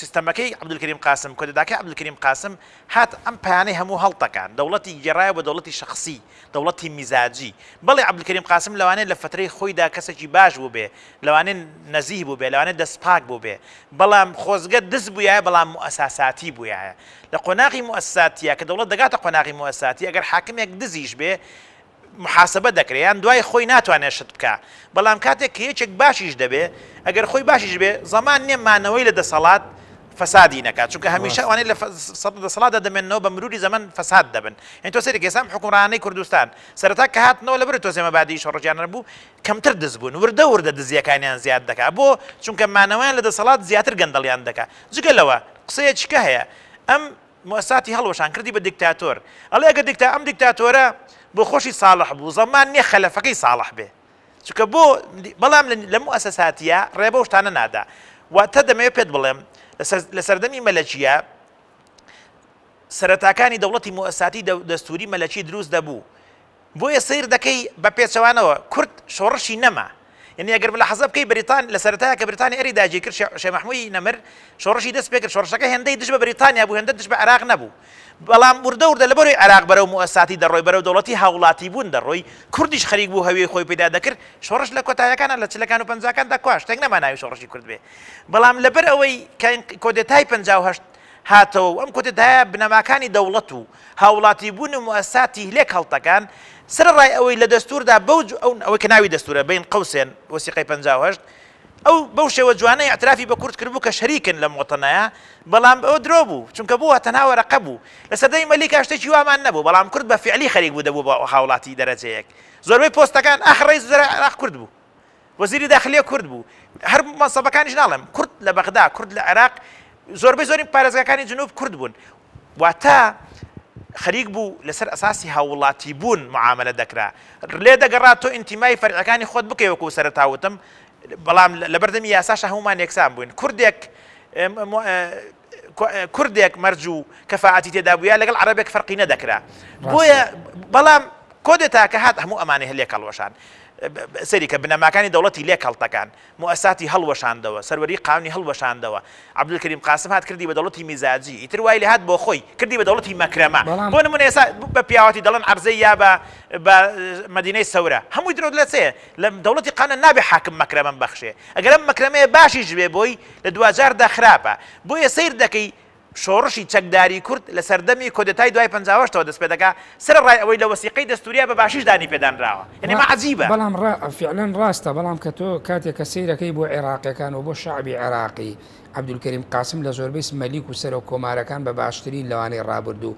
سیستەمەکەی عەبدولکەریم قاسم کۆدەداکەی عەبدولکەریم قاسم هات ئەم پایانەی هەموو هەڵتەکان دەوڵەتی گێڕایە بە دەوڵەتی شخصی دەوڵەتی میزاجی بەڵێ عەبدولکەریم قاسم لەوانەیە لە فترەی خۆیدا کەسێکی باش بوو بێ لەوانەیە نەزیه بوو بێ لەوانەیە دەست پاک بوو بێ بەڵام خۆزگە دز بوویایە بەڵام موئەساساتی بوویایە لە قۆناغی موئەسساتیە کە دەوڵەت دەگاتە قۆناغی موئەسساتی ئەگەر حاکمێک دزیش بێ محاسبە دەکرێ یان دوای خۆی ناتوانێ شت بکا بەڵام کاتێک کە یەکێک باشیش دەبێ ئەگەر خۆی باشیش بێ زەمان نیە مانەوەی لە دەسەڵات فەسادی نەکات چونکە هەمیشە ئەوانەی لە دەسەڵاتدا دەمێننەوە بە مروری زەمەن فەساد دەبن یعنی تۆ سەیرێک ئێستا ئەم حوکمڕانەی کوردستان سەرەتا کە هاتنەوە لەبەر تۆزێ مەبادیی شۆڕشگێڕانە بوو کەمتر دز بوون وردە وردە دزییەکانیان زیاد دەکا بۆ چونکە مانەوەیان لە دەسەڵات زیاتر گەندەڵیان دەکا جگە لەوە قسەیەکی کە هەیە ئەم موئەسساتی هەڵوەشان کردی بە دیکتاتۆر ئەڵێ ئەگەر دیکتا ئەم دیکتاتۆرە بۆ خۆشی ساڵح بوو زەمان نیە خەلەفەکەی ساڵح بێ چونکە بۆ بەڵام لە موئەسەساتیە ڕێ بەو شتانە نادا واتە دەمەوێت پێت بڵێم لە سەردەمی مەلەکیە سەرەتاکانی دەوڵەتی موئەسساتی دەستوری مەلەکی دروست دەبوو بۆیە سەیر دەکەی بە پێچەوانەوە کورد شۆڕشی نەما. یەنی ئەگەر ملاحەزە بکەی بریتان لە سەرەتایا کە بریتانیا ئێرەی داگیر کرد شێ مەحمووی نەمر شۆڕشی دەست پێ کرد شۆڕشەکە هێندەی دژ بە بریتانیا بوو هێندە دژ بە عێراق نەبوو بەڵام وردە وردە لەبەرەی عێراق بەرەو موئەساتی دەڕۆی بەرەو دەوڵەتی هاوڵاتی بوون دەڕۆی کوردیش خەریک بوو هەویەی خۆی پەیدا دەکرد شۆڕش لە کۆتایەکانە لە چلەکان و پەنجاکاندا کوا شتێک نەما ناوی شۆڕشی کورد بێ بەڵام لەبەر ئەوەی کە کۆدێتای 58 هاتەوە و ئەم کۆدێتایە بنەماکانی دەوڵەت و هاوڵاتیبوون و موئەسساتی لێک هەڵتەکان، سەرەڕای ئەوەی لە دەستووردا بەو ئەو ئەوەی کە ناوی دەستوورە بەین قوسێن وەسیقەی 58 ئەو بەو شێوە جوانە ئیعترافی بە کورد کردبوو کە شەریکن لەم وەتەنەیا، بەڵام ئەوە درۆ بوو، چونکە بووە تەنها وەرەقە بوو. لە سەردەمی مەلیکا شتێکی وامان نەبوو، بەڵام کورد بە فیعلی خەریک بوو دەبوو بە هاوڵاتی دەرەجە یەک. زۆربەی پۆستەکان ئاخر ڕەئیس وزەرای عێراق کورد بوو. وەزیری داخلیە کورد بوو هەر مەنسەبەکانیش ناڵێم کورد لە بەغدا کورد لە عێراق زۆربەی زۆری پارێزگاکانی جنوب کورد بوون واتە خەریک بوو لەسەر ئەساسی هاووڵاتی بوون معاملە دەکرا لێ دەگەڕا تۆ ئینتیمای فەرعەکانی خۆت بکەی وەکو سەرەتا وتم بەڵام لەبەردەمی یاساشە هەمومان یەکسان بووین کوردێک کوردێک مەرج و کەفاعەتی تێدا بووە لەگەڵ عەرەبێک فەرقی نەدەکرا بۆیە بەڵام کۆدێتا کە هات هەموو ئەمانەی لێک هەڵوەشان سەری کە بنەماکانی دەوڵەتی لێک هەڵتەکان موئەساتی هەڵوەشاندەوە سەروەری قانونی هەڵوەشاندەوە عەبدولکەریم قاسم هات کردی بە دەوڵەتی میزاجی ئیتر وای لێ هات بۆ خۆی کردی بە دەوڵەتی مەکرەمە بۆ نمونە ئێستا بە پیاوەتی دەڵێن عەرزەی یا بە بە مەدینەی سەورە هەمووی درۆ لە چێ لە دەوڵەتی قانون نابێ حاکم مەکرەمەم بەخشێ ئەگەر ئەم مەکرەمەیە باشیش بێ بۆی لە دواجاردا خراپە بۆیە سەیر دەکەی شۆڕشی چەکداری کورد لە سەردەمی کۆدێتای دوای 58 ەوە دەست پێدەکا، سەرەڕای ئەوەی لە وەسیقەی دەستووریا بە باشیش دانی پێدانراوە. یەنی ئەمە عەجیبە. بەڵام ڕا فیعلەن ڕاستە، بەڵام کە تۆ کاتێک کە سەیرەکەی بۆ عێراقیەکان و بۆ شەعبی عێراقی، عەبدولکەریم قاسم لە زۆربەی مەلیک و سەرۆک کۆمارەکان بە باشترین لەوانەی ڕابردوو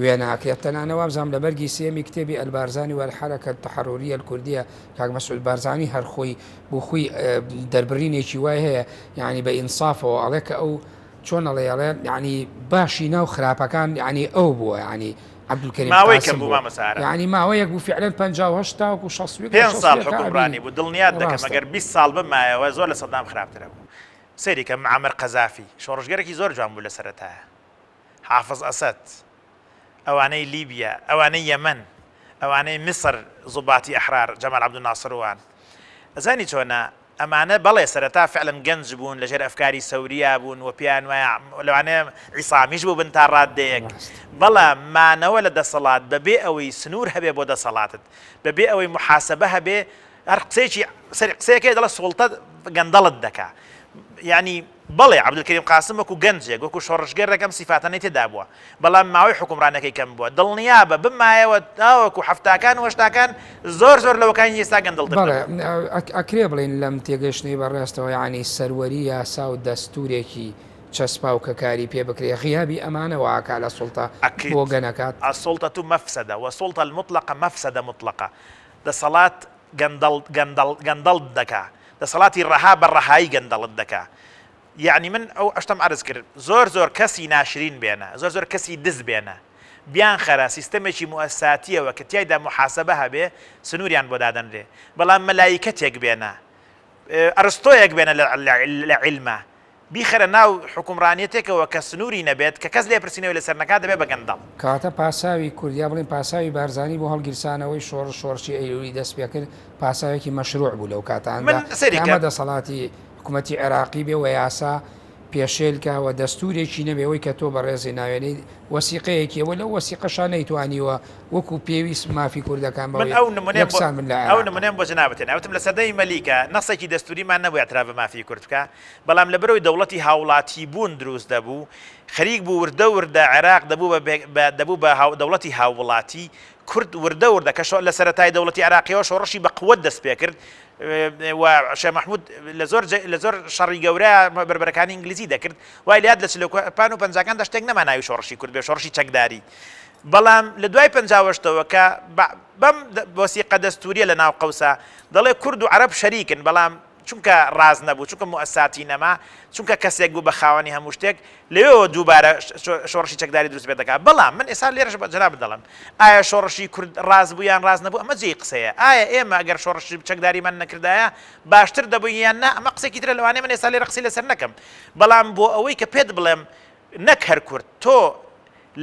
وێناکرێت، تەنانە وابزانم لە بەرگی سێیەمی کتێبی البارزانی و الحرکە التحرریە الکردیە کاک مەسعود بارزانی هەر خۆی بۆ خۆی دەربڕینێکی وای هەیە یانی بە ئینسافەوە ئەڵێ کە ئەو. چۆن ئەڵێ ئەڵێ یعنی باشی ناو خراپەکان یعنی ئەو بووە یعنی عەبدولکەریم ماوەی کەم قاسم بوو بووە مامۆستا ئارام. یعنی ماوەیەک بوو فعلەن 58 تاوەکو 61 پێنج ساڵ 61 حوکمڕانی ئەبینی بوو دڵنیات دەکەم ڕاستە ئەگەر 20 ساڵ بمایەوە زۆر لە سەدام خراپترە بوو سەیری کە معەمەر قەزافی شۆڕشگێرێکی زۆر جوان بوو لە سەرەتایە حافز ئەسەد ئەوانەی لیبیا ئەوانەی یەمەن ئەوانەی میسر زوباتی ئەحرار جەمال عەبدولناسر وان ئەزانی چۆنە ئەمانە بەڵێ سەرەتا فعلەن گەنج بوون لەژێر ئەفکاری سەوریا بوون و پێیان وایە لەوانەیە عیسامیش بووبن تا ڕاددەیەک ڕاست. بەڵام مانەوە لە دەسەڵات بەبێ ئەوەی سنوور هەبێ بۆ دەسەڵاتت بەبێ ئەوەی موحاسەبە هەبێ هەر قسەیەکی سەری قسەیەک هەیە دەڵێ سوڵتە گەندەڵت دەکا یانی بەڵێ عەبدولکەریم قاسم وەکو گەنجێک وەکو شۆڕشگێڕێک ئەم سیفاتانەی تێدا بووە بەڵام ماوەی حوکمڕانەکەی کەم بووە دڵنیابە بمایەوە تاوەکو حەفتاکان و هەشتاکان زۆر زۆر لەوەکانی ئێستا گەندەڵتر بەڵێ دەبوو. ئەکرێ بڵێین لەم تێگەیشتنەی بەڕێزتەوە یانی سەروەری یاسا و دەستورێکی چەسپاو کە کاری پێ بکرێ غیابی ئەمانە وا ئەکا لە سوڵتە اکید بۆگەن ئەکات؟ السلطە مفسدە و السلطە المطلقە مفسدە مطلقە دەسەڵات گەندەڵ گەندەڵ گەندەڵت دەکا دەسەڵاتی ڕەها بە ڕەهایی گەندەڵت دەکا یەعنی من ئەو شتەم عەرز کرد زۆر زۆر کەسی ناشرین بێنە زۆر زۆر کەسی دز بێنە بیانخەرە سیستەمێکی موئەسساتیەوە کە تیایدا موحاسەبە هەبێ سنوریان بۆ دادەنرێ بەڵام مەلایکەتێک بێنە ئەرستۆیەک بێنە لە عیلما بیخەرە ناو حوکمڕانیەتێکەوە کە سنووری نەبێت، کە کەس لێپرسینەوەی لەسەر نەکات دەبێت بە گەندەڵ. کەواتە پاساوی کورد یا بڵێین پاساوی بارزانی بۆ هەڵگیرسانەوەی شۆڕش، شۆڕشی ئەیلولی دەست پێکرد، پاساوێکی مەشروع بوو لەو کاتاندا من سەیری کە ئەمە کە. دەسەڵاتی حکومەتی عێراقی بێ و یاسا پێشێل کا و دەستوورێکی نەبێ ئەوەی کە تۆ بەڕێزی ناوێنەی وەسیقەیەکیە و لەو وەسیقەشا نەیتوانیوە وەکو پێویست مافی کوردەکان من بەوەی ئەو نمونەیەم بۆ یەکسان بن لە ئەو عێراقا. نمونەیەم بۆ جەنابت هێنا وتم لە سەردەمی مەلیکە نەسێکی دەستووریمان نەبوو ئیعتراف بە مافی کورد بکا بەڵام لەبەرئەوەی دەوڵەتی هاوڵاتیبوون دروست دەبوو، خەریک بوو وردە وردە عێراق دەبوو بە دەبوو بە دەوڵەتی هاووڵاتی، کورد وردە وردە کە لە سەرەتای دەوڵەتی عێراقیەوە شۆڕشی بە قوەت دەست پێکرد و شێخ مەحمود لە زۆر لە زۆر شەڕی گەورە بەربەرەکانی ئینگلیزی دەکرد وای لات لە چلەکان و پەنجاکاندا شتێک نەما ناوی شۆڕشی کورد بێ شۆڕشی چەکداری بەڵام لە دوای پەنجاوەشتەوە کە بەم وەسیقە دەستوریە لە ناو قەوسا دەڵێ کورد و عەرەب شەریکن بەڵام چونکە ڕاست نەبوو، چونکە موئەسساتی نەما، چونکە کەسێک بوو بە خاوەنی هەموو شتێک، لەوێوە دووبارە شۆڕشی چەکداری دروست پێ دەکات. بەڵام من ئێستا لێرەش بە جەنابت دەڵێم، ئایا شۆڕشی کورد ڕاست بوو یان ڕاست نەبوو، ئەمە جێی قسەیە. ئایا ئێمە ئەگەر شۆڕشی چەکداریمان نەکردایە باشتر دەبووین یان نا، ئەمە قسەیەکی ترە لەوانەیە من ئێستا لێرە قسەی لەسەر نەکەم. بەڵام بۆ ئەوەی کە پێت بڵێم نەک هەر کورد، تۆ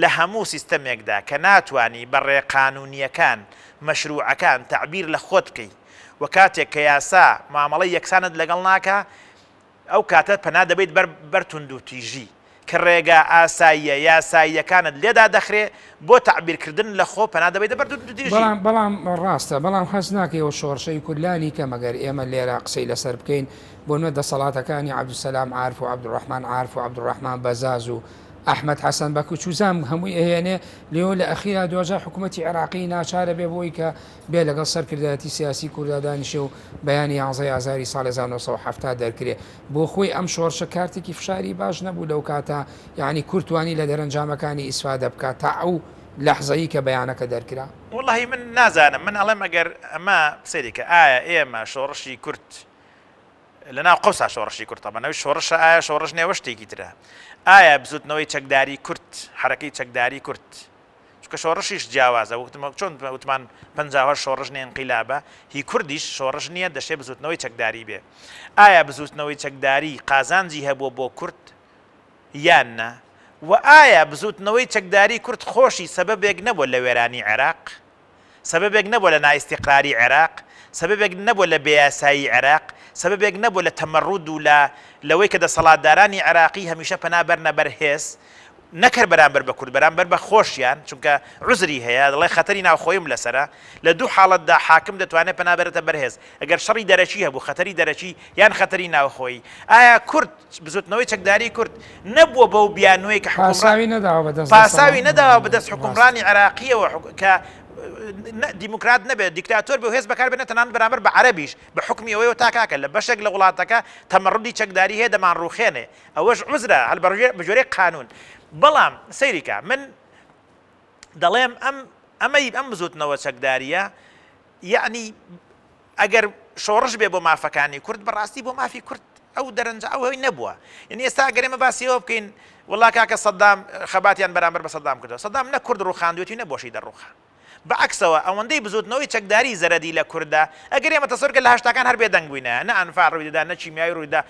لە هەموو سیستەمێکدا کە ناتوانی بە ڕێ قانوونییەکان، مەشرووعەکان تەعبیر لە خۆت بکەی و کاتێک کە یاسا مامەڵەی یەکسانت لەگەڵ ناکا، ئەو کاتە پەنا دەبەیت بەر بەر توندوتیژی کە ڕێگا ئاساییە یاساییەکانت لێ دادەخرێ بۆ تەعبیرکردن لە خۆ پەنا دەبەیتە بەر توندوتیژی. بەڵام بەڵام ڕاستە بەڵام هەست ناکەی ئەو شۆڕشەی کورد لانی کەم ئەگەر ئێمە لێرە قسەی لەسەر بکەین بۆ نمونە دەسەڵاتەکانی عەبدولسەلام عارف و عەبدولڕەحمان عارف و عەبدولڕەحمان بەزاز و ئەحمەد حەسەن بەک و چوزام هەمووی ئەهێنێ لێ لە ئەخیرا دواجار حکوومەتی عێراقی ناچارە بێ بۆی کە بێ لەگەڵ سەرکردایەتی سیاسی کوردا دانیشێ و بەیانی یانزەی ئازاری ساڵی 1970 دەرکرێ بۆ خۆی ئەم شۆڕشە کارتێکی فشاری باش نەبوو لەو کاتە یعنی کورد توانی لە دەرەنجامەکانی ئیسفادە بکات تا ئەو لەحزەی کە بەیانەکە دەرکرا. وەڵاهی من نازانم من ئەڵێم ئەگەر ئەمە سەیری کە ئایا ئێمە شۆڕشی کورد لە ناو قەوسا شۆڕشی کورد تەبەن ئەویش شۆڕشە ئایا شۆڕش نیە ئەوە شتێکی ترە ئایا بزوتنەوەی چەکداری کورد حەرەکەی چەکداری کورد چونکە شۆڕشیش جیاوازە وتم چۆن وتمان 58 شۆڕش نیە ئینقیلابە هی کوردیش شۆڕش نییە دەشێ بزوتنەوەی چەکداری بێ ئایا بزوتنەوەی چەکداری قازانجی هەبووە بۆ کورد یان نا و ئایا بزوتنەوەی چەکداری کورد خۆشی سەبەبێک نەبووە لە وێرانی عێراق سەبەبێک نەبووە لە نائیستیقراری عێراق، سەبەبێک نەبووە لە بێیاسایی عێراق، سەبەبێک نەبووە لە تەمەڕود و لە لەوەی کە دەسەڵاتدارانی عێراقی هەمیشە پەنا بەرنە بەر هێز، نەک هەر بەرامبەر بە کورد، بەرامبەر بە خۆشیان، چونکە عوزری هەیە، دەڵێ خەتەری ناوخۆییم لەسەرە. لە دوو حاڵەتدا حاکم دەتوانێت پەنا بەرێتە بەر هێز، ئەگەر شەڕی دەرەکی هەبوو، خەتەری دەرەکی یان خەتەری ناوخۆیی. ئایا کورد بزوتنەوەی چەکداری کورد نەبووە بەو بیانووەی کە حوکمڕان پاساوی نەداوە بە دەست پاساوی دەسەڵات نەداوە بە دەست ڕاستە. حوکمڕانی عێراقییەوە کە دیموکرات نەبێت دیکتاتۆر بێ و هێز بەکار بێنێت تەنانەت بەرامبەر بە عەرەبیش بە حوکمی ئەوەیەوە تا کاکە لە بەشێک لە وڵاتەکە تەمەڕودی چەکداری هەیە دەمانڕووخێنێ ئەوەش عوزرە هەر بە گوێرەی قانوون بەڵام سەیری کە من دەڵێم ئەم ئەمەی ئەم بزوتنەوە چەکدارییە یەعنی ئەگەر شۆڕش بێ بۆ مافەکانی کورد بەڕاستی بۆ مافی کورد. ئەو دەرەنجا ئەو هەی نەبووە. یعنی ئێستا ئەگەر ئێمە باسی ئەوە بکەین وەڵا کاکە سەدام خەباتیان بەرامبەر بە سەدام کردووە، سەدام نە کورد ڕووخاندوێتی و نە بۆشی دەڕووخا. بە عەکسەوە ئەوەندەی بزووتنەوەی چەکداری زەرەدی لە کورد دا، ئەگەر ئێمە تەسەور کە لە هەشتاکان هەر بێدەنگ بووینایە، نە ئەنفال ڕووی دەدا، نە کیمیایی ڕووی دەدا،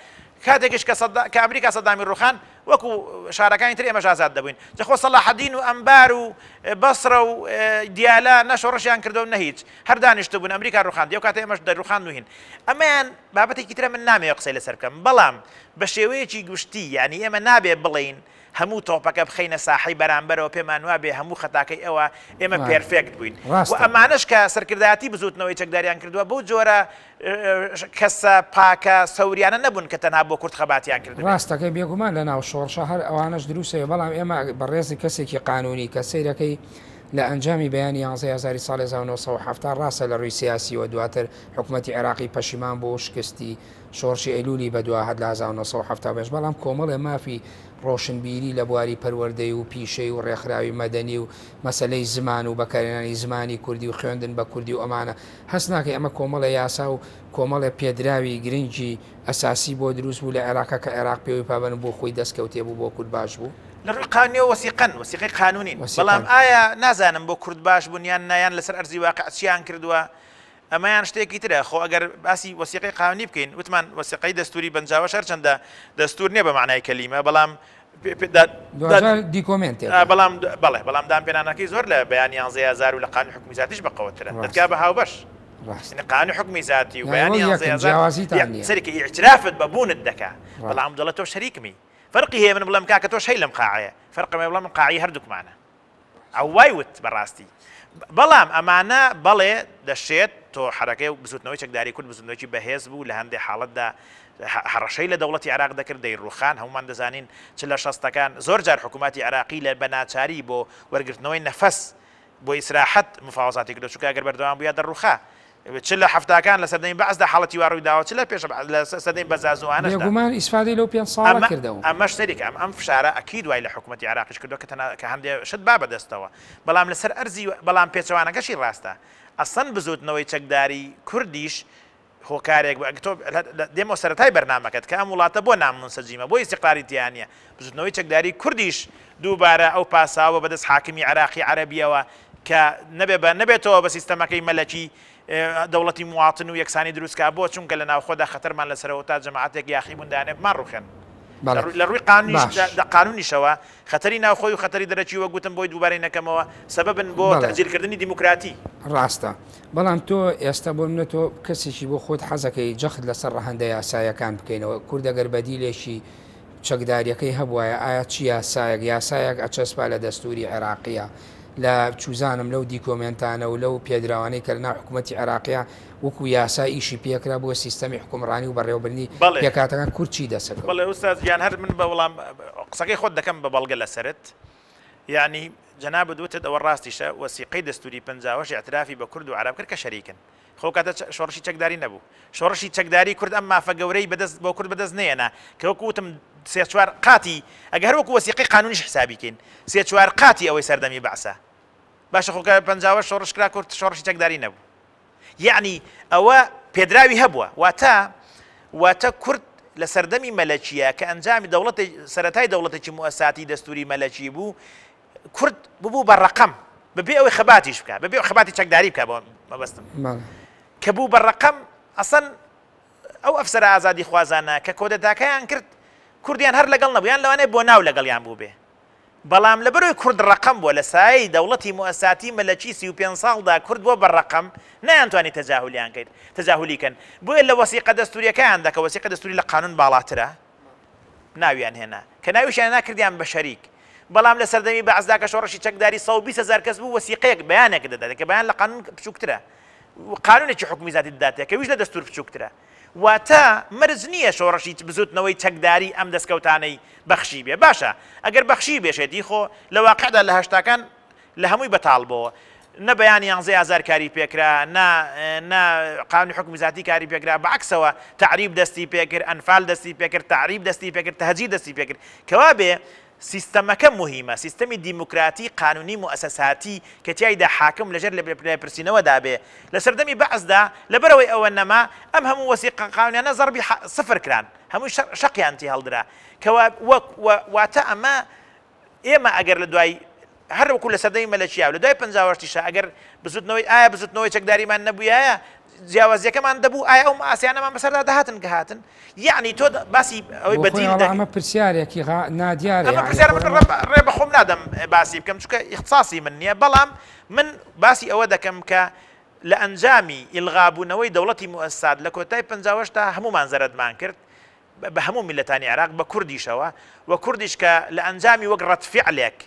کاتێکیش کە سەدا کە ئەمریکا سەدامی ڕووخان، وەکوو شارەکانی تر ئێمەش ئازاد دەبووین. جا خۆ سەڵاحەدین و ئەنبار و بەسرە و دیالە نە شۆڕشیان کردووە و نە هیچ. هەر دانیشتبوون، ئەمریکا ڕووخاندی، ئەو کاتە ئێمەش دەیڕووخاند و هین. ئەمەیان بابەتێکی ترە من نامەوێ قسەی لەسەر بکەم، بەڵام بە شێوەیەکی گشتی یانی ئێمە نابێ بڵێین هەموو تۆپەکە بخەینە ساحەی بەرامبەرەوە پێمان وابێ هەموو خەتاکەی ئەوە ئێمە perfect بووین و ئەمانەش کە سەرکردایەتی بزوتنەوەی چەکداریان کردووە بەو جۆرە کەسە پاکە سەوریانە نەبوون کە تەنها بۆ کورد خەباتیان کردبێت. ڕاستەکەی بێگومان لە ناو شۆڕشە هەر ئەوانەش دروستەوە بەڵام ئێمە بەڕێزی کەسێکی قانونی کە سەیرەکەی لە ئەنجامی بەیانی یانزەی ئازاری ساڵی 1970 ڕاستە لە ڕووی سیاسیەوە دواتر حکومەتی عێراقی پەشیمان بوو و شکستی شۆڕشی ئەیلولی بەدوا هات لە 1975 بەڵام کۆمەڵێ مافی ڕۆشنبیری لە بواری پەروەردەی و پیشەی و ڕێکخراوی مەدەنی و مەسەلەی زمان و بەکارهێنانی زمانی کوردی و خوێندن بە کوردی و ئەمانە هەست ناکەی ئەمە کۆمەڵێ یاسا و کۆمەڵێ پێدراوی گرنگی ئەساسی بۆ دروست بوو لە عێراقا کە عێراق پێوەی پابەند بوو خۆی دەستکەوتێ بوو بۆ کورد باش بوو؟ لە ڕووی قانونیەوە وەسیقەن، وەسیقەی قانونین، بەڵام ئایا نازانم بۆ کورد باش بوون یان نا یان لەسەر ئەرزی واقع چیان کردووە ئەمەیان شتێکی ترە، خۆ ئەگەر باسی وەسیقەی قانونی بکەین، وتمان وەسیقەی دەستووری بەنجاوەش هەرچەندە دەستوور نییە بە مەعنای کەلیمە، بەڵام دواجار دیکۆمێنتێکە. بەڵام بەڵێ، بەڵام دانپێنانەکەی زۆر لە بەیانی یانزەی ئازار و لە قانونی حوکمی زاتیش بەقوەتترە. دەتکا بە هاوبەش. ڕاستە. یانی قانونی حوکمی زاتی و بەیانی یانی وەک یانزەی یەکن، ئازار جیاوازیتان نییە. سەیرکە ئیعترافت بە بوونت دەکا، بەڵام دەڵێ تۆ شەریکمی. فەرقی هەیە من بڵێم کاکە تۆش هەی لەم قاعەیە، فەرقم هەیە بڵێم من قاعەی هەردووکمانە. ئەو وای وت بەڕاستی. بەڵام ئەمانە بەڵێ دەشێت تۆ حەرەکەی و بزوتنەوەی چەکداری کورد بزوتنەوەیەکی بەهێز بوو لە هەندێ حاڵەتدا هەڕەشەی لە دەوڵەتی عێراق دەکرد دەیڕوخان هەموومان دەزانین چ لە شەستەکان زۆر جار حکوومەتی عێراقی لە بە ناچاری بۆ وەرگرتنەوەی نەفەس بۆ ئیسراحەت مفاوەزاتی کردوە چونکە ئەگەر بەردەوام بوویا دەڕوخا چ لە حەفتاکان لە سەردەمی بەعسدا حاڵەتی وا ڕووی داوە چ لە پێش لە سەردەمی بەزازوانەشدا. بێگومان ئیسفادەی لەو پێنج ساڵە ئەمە کردەوە. ئەمەش سەیری کە ئەم ئەم فشارە ئەکید وای لە حکومەتی عێراقیش کردوە کە تەنها کە هەندێ شت با بەدەستەوە بەڵام لەسەر ئەرزی بەڵام پێچەوانەکەشی ڕاستە ئەسڵەن بزوتنەوەی چەکداری کوردیش هۆکارێک بوو ئەگەر تۆ دێمەوە سەرەتای بەرنامەکەت کە ئەم وڵاتە بۆ نامونسەجیمە بۆ ئیستیقراری تیا نییە بزوتنەوەی چەکداری کوردیش دووبارە ئەو پاساوە بەدەست حاکمی عێراقی عەرەبیەوە کە نەبێ بە نەبێتەوە بە سیستەمەکەی مەلەکی دەوڵەتی مواطن و یەکسانی دروست کا بۆ چونکە لە ناوخۆدا خەتەرمان لەسەرەوە تا جەماعەتێک یاخی بوون دانێ بمانڕوخێن بەڵێ لە ڕووی قانونیش باش. لە قانونیشەوە خەتەری ناوخۆی و خەتەری دەرەکی وەک گوتم بۆی دووبارەی نەکەمەوە سەبەبن بۆ بەڵێ. تەئجیل کردنی دیموکراتی. ڕاستە بەڵام تۆ ئێستا بۆ منە تۆ کەسێکی بۆ خۆت حەزەکەی جەخت لەسەر ڕەهەندە یاسایەکان بکەینەوە کورد ئەگەر بەدیلێکی چەکداریەکەی هەبوایە ئایا چ یاسایەک یاسایەک ئەچەسپا لە دەستوری عێراقیە لە چوزانم لەو دیکۆمێنتانە و لەو پێدراوانەی کە لەناو حکومەتی عێراقیە وەکو یاسا ئیشی پێکرا بۆ سیستەمی حوکمڕانی و بەڕێوەبردنی بەڵێ. پێکهاتەکان کورد چی دەسەکەوت؟ بەڵێ ئوستاز گیان هەر من بە وەڵام قسەکەی خۆت دەکەم بە بەڵگە لەسەرت یانی جەنابت وتت ئەوە ڕاستیشە وەسیقەی دەستوری پەنجاوەش ئیعترافی بە کورد و عەرەب کرد کە شەریکن خۆ ئەو کاتە شۆڕشی چەکداری نەبوو. شۆڕشی چەکداری کورد ئەم مافە گەورەی بەدەست بۆ کورد بەدەست نەیەنا کە وەکو وتم سێ چوار قاتی ئەگەر هەر وەکو وەسیقەی قانونیش حسابی کەین سێ چوار قاتی ئەوەی سەردەمی بەعسە. باشە خۆ کە پەنجاوەش شۆڕش کرا کورد شۆڕشی چەکداری نەبوو. یەعنی ئەوە پێدراوی هەبووە. واتە واتە کورد لە سەردەمی مەلەکییە کە ئەنجامی دەوڵەتێ سەرەتای دەوڵەتێکی موئەساتی دەستووری مەلەکی بوو کورد ببوو بە ڕەقەم بەبێ ئەوەی خەباتیش بکا بەبێ ئەوەی خەباتی چەکداری بکا بۆ مەبەستم کە بوو بە ڕەقەم ئەسەن ئەو ئەفسەرە ئازادی خوازانە کە کۆدەتاکەیان کرد کوردیان هەر لەگەڵ نەبوو یان لەوانەیە بۆ ناو لەگەڵیان بوو بێ بەڵام لەبەرەوەی کورد ڕەقەم بووە لە سایەی دەوڵەتی موئەساتی مەلەکی 35 ساڵدا کورد بووە بە ڕەقەم نەیانتوانی تەجاهولیان کرد تەجاهولی کەن بۆیە لە وەسیقە دەستوریەکەیاندا کە وەسیقە دەستوری لە قانون باڵاترە ناویان هێنا کە ناویشیان هێنا کردیان بە شەریک بەڵام لە سەردەمی بەعسدا کە شۆڕشی چەکداری 120 هەزار کەس بوو وەسیقەیەک بەیانێک دەداتێ کە بەیان لە قانون بچووکترە قانونێکی حکومی زاتی دەداتێ کە ویش لە دەستور بچووکترە واتە مەرج نییە شۆڕشی بزوتنەوەی چەکداری ئەم دەستکەوتانەی بەخشی بێ باشە ئەگەر بەخشی بێشێتی خۆ لە واقعدا لە هەشتاکان لە هەمووی بەتاڵ بۆوە نە بەیانی یانزەی ئازار کاری پێکرا نە نە قانونی حوکمی زاتی کاری پێکرا بە عەکسەوە تەعریب دەستی پێکرد ئەنفال دەستی پێکرد تەعریب دەستی پێکرد تەهجیر دەستی پێکرد کەوابێ. سیستەمەکە موهیمە، سیستەمی دیموکراتی قانونی موئەسەساتی کە تیایدا حاکم لەژێر لێپرسینەوەدا بێ. لە سەردەمی بەعسدا لەبەرئەوەی ئەوە نەما، ئەم هەموو وەسیقە قانونیانە زەڕبی سفر کران، هەمووی شەقیان تێهەڵدرا. کەوا واتە ئەمە ئێمە ئەگەر لە دوای هەر وەکو لە سەردەمی مەلەکیا و لە دوای 58 یشا ئەگەر بزوتنەوەی ئایا بزوتنەوەی چەکداریمان نەبوویایە جیاوازیەکەمان دەبوو ئایا ئەو ماسیانەمان بەسەردا دەهاتن کە هاتن یعنی تۆ باسی ئەوەی بەدیل دەکەی ئەمە پرسیارێکی نادیارە ئەمە پرسیارە من ڕێ بە خۆم نادەم باسی بکەم چونکە ئیختساسی من نییە بەڵام من باسی ئەوە دەکەم کە لە ئەنجامی ئیلغابوونەوەی دەوڵەتی موئەسسات لە کۆتای 58 تا هەمومان زەرەدمان کرد بە هەموو میللەتانی عێراق بە کوردیشەوە و کوردیش کە لە ئەنجامی وەک ڕەد فیعلێک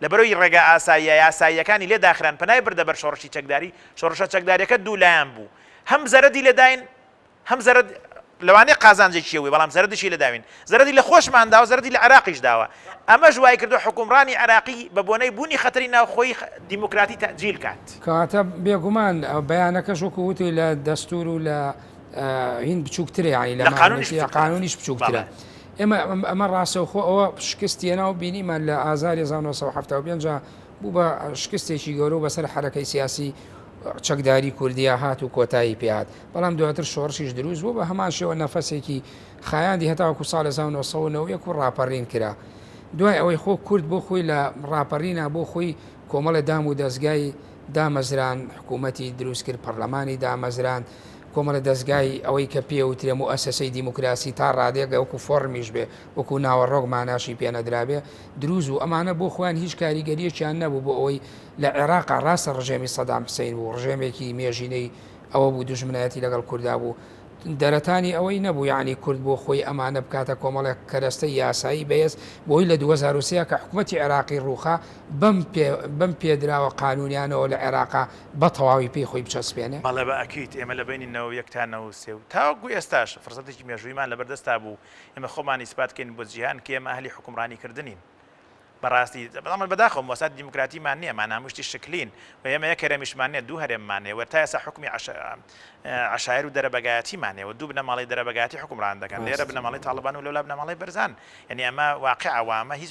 لەبەرەی ڕێگا ئاساییە یاساییەکانی لێ داخران پەنای بردە بەر شۆڕشی چەکداری، شۆڕشە چەکداریەکە دوو لایەن بوو هەم زەرەدی لێ داین هەم زەرەد لەوانەیە قازانجێکی هەبووی بەڵام زەرەدیشی لێ داوین زەرەدی لە خۆشمان داوە زەرەدی لە عێراقیش داوە ئەمەش وای کردووە حوکمڕانی عێراقی بە بۆنەی بوونی خەتەری ناوخۆیی دیموکراتی تەئجیل کات. کەواتە بێگومان بەیانەکەش وەکو وتی لە دەستوور و لە هین بچووکترە یانی لە قانونیش قانونیش بچووکترە ئێمە ئەمە ڕاستەوخۆ ئەوە شکستی هێنا و بینیمان لە ئازاری 1975 بوو بە شکستێکی گەورە و بەسەر حرەکەی سیاسی چەکداری کوردیا هات و کۆتایی پێهات بەڵام دواتر شۆڕشیش دروست بوو بە هەمان شێوە نەفەسێکی خایاندی هەتاوەکو ساڵ 1991 و ڕاپەڕین کرا دوای ئەوەی خۆ کورد بۆ خۆی لە ڕاپەڕینا بۆ خۆی کۆمەڵێ دام و دەزگای دامەزران، حکوومەتی دروست کرد، پەڕلەمانی دامەزراند، کۆمەڵە دەزگای ئەوەی کە پێ وترێ موئەسەسەی دیموکراسی تا ڕادەیەک وەکوو فۆڕمیش بێ، وەکوو ناوەڕۆک ماناشی پێ نەدرابێ، دروست بوو. ئەمانە بۆ خۆیان هیچ کاریگەرییەکیان نەبوو بۆ ئەوەی لە عێراقا ڕاستە ڕژێمی سەدام حسەین بوو، ڕژێمێکی مێژینەی ئەوە بوو دوژمنایەتی لەگەڵ کوردا بوو، دەرەتانی ئەوەی نەبوو یەعنی کورد بۆ خۆی ئەمانە بکاتە کۆمەڵێک کەرەستەی یاسایی بەهێز بۆی لە 2003 کە حکومەتی عێراقی ڕووخا بەم پێ بەم پێدراوە قانونیانەوە لە عێراقا بە تەواوی پێی خۆی بچەسپێنێ؟ بەڵێ بە ئەکید ئێمە لە بەینی 91 تا 93 و تاوەکو ئێستاش فرسەتێکی مێژوویمان لەبەردەستا بوو ئێمە خۆمان ئیسپات کەین بۆ جیهان کە ئێمە ئەهلی حوکمڕانی کردنین بەڕاستی بەڵام بەداخەوە موسساتی دیموکراتیمان نییە مانا هەموو شتی شکلین و ئێمە یەک هەرێمیشمان نییە دوو هەرێممان هەیە و تا ئێستا حوکمی عەشایەر و دەرەبەگایەتیمان هەیە و دوو بنەماڵەی دەرەبەگایەتی حوکمڕان دەکەن لێرە بنەماڵەی تاڵبان و لەولا بنەماڵەی بەرزان یعنی ئەمە واقعە و ئەمە هیچ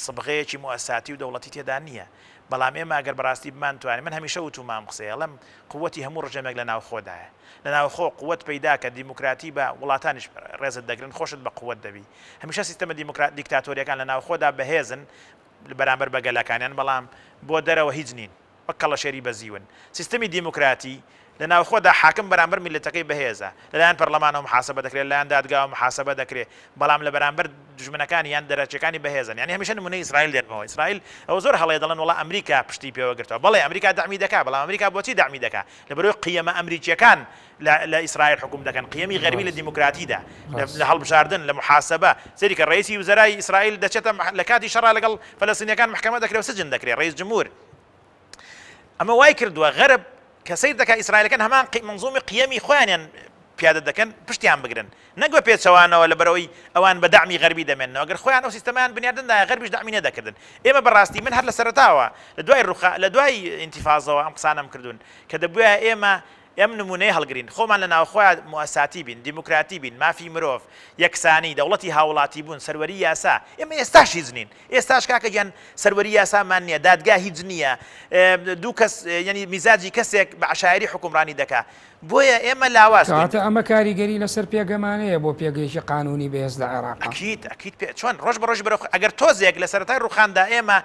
سبغەیەکی موسساتی و دەوڵەتی تێدا نییە بەڵام ئێمە ئەگەر بەڕاستی بمانتوانی من هەمیشە وتومە ئەم قسەیە ئەڵێم قوتی هەموو ڕژێمێک لە ناوخۆدایە لە ناوخۆ قوت پەیدا کە دیموکراتی بە وڵاتانیش ڕێزت دەگرن خۆشت بە قوت دەبی هەمیشە سیستەمە دیموکرات دیکتاتۆریەکان لە ناوخۆدا بەهێزن بەرامبەر بە گەلەکانیان بەڵام بۆ دەرەوە هیچ نین وەک کەڵەشێری بەزیون. سیستەمی دیموکراتی لە ناوخۆدا حاکم بەرامبەر میللەتەکەی بەهێزە، لەلایەن پەرلەمانەوە محاسبە دەکرێت، لەلایەن دادگاوە محاسبە دەکرێت، بەڵام لە بەرامبەر دوژمنەکانی یان دەرەکیەکانی بەهێزن. یانی هەمیشە نمونەی ئیسرائیل دێنمەوە. ئیسرائیل ئەوە زۆر هەڵەیە دەڵێن وەڵا ئەمریکا پشتی پێوە گرتوە. بەڵێ ئەمریکا دەعمی دەکا، بەڵام ئەمریکا بۆچی دەعمی دەکا؟ لەبەرئەوەی قیەمە ئەمریکیەکان لە ئیسرائیل حوکم دەکەن، قیەمی غەربی لە دیموکراتیدا، لە هەڵبژاردن، لە موحاسەبە. سەیری کە ڕەئیسی وزەرای ئیسرائیل دەچێتە لە کاتی شەڕا لەگەڵ فەلەستینیەکان مەحکەمە دەکرێ و سجن دەکرێ، ڕەئیس جمهور. ئەمە وای کردووە غەرب کە سەیر دەکات ئیسرائیلەکان هەمان مەنزومی قیەمی خۆیانیان پیادە دەکەن پشتیان بگرن نەک بە پێچەوانەوە لەبەرئەوەی ئەوان بە دەعمی غەربی دەمێننەوە گەر خۆیان ئەو سیستەمەیان بنیادندایە غەربیش دەعمی نەدەکردن ئێمە بەڕاستی من هەر لە سەرەتاوە لە دوای ڕوخا لە دوای ئینتیفازەوە ئەم قسانەم کردوون کە دەبوایە ئێمە ئەم نمونەیە هەڵگرین خۆمان لە ناوخۆیا موئەساتی بین دیموکراتی بین مافی مرۆڤ یەکسانی دەوڵەتی هاوڵاتی بوون سەروەری یاسا ئێمە ئێستاش هیچ نین ئێستاش کاکە گیان سەروەری یاسامان نییە دادگا هیچ نییە دوو کەس یعنی میزاجی کەسێک بە عەشایەری حوکمڕانی دەکا بۆیە ئێمە لاواز بووین. کەواتە ئەمە کاریگەری لەسەر پێگەمان هەیە بۆ پێگەیەکی قانوونی بەهێز لە عێراقا. ئەکید ئەکید پێ چۆن ڕۆژ بە ڕۆژ بەرەو ئەگەر تۆزێک لە سەرەتای ڕووخاندا ئێمە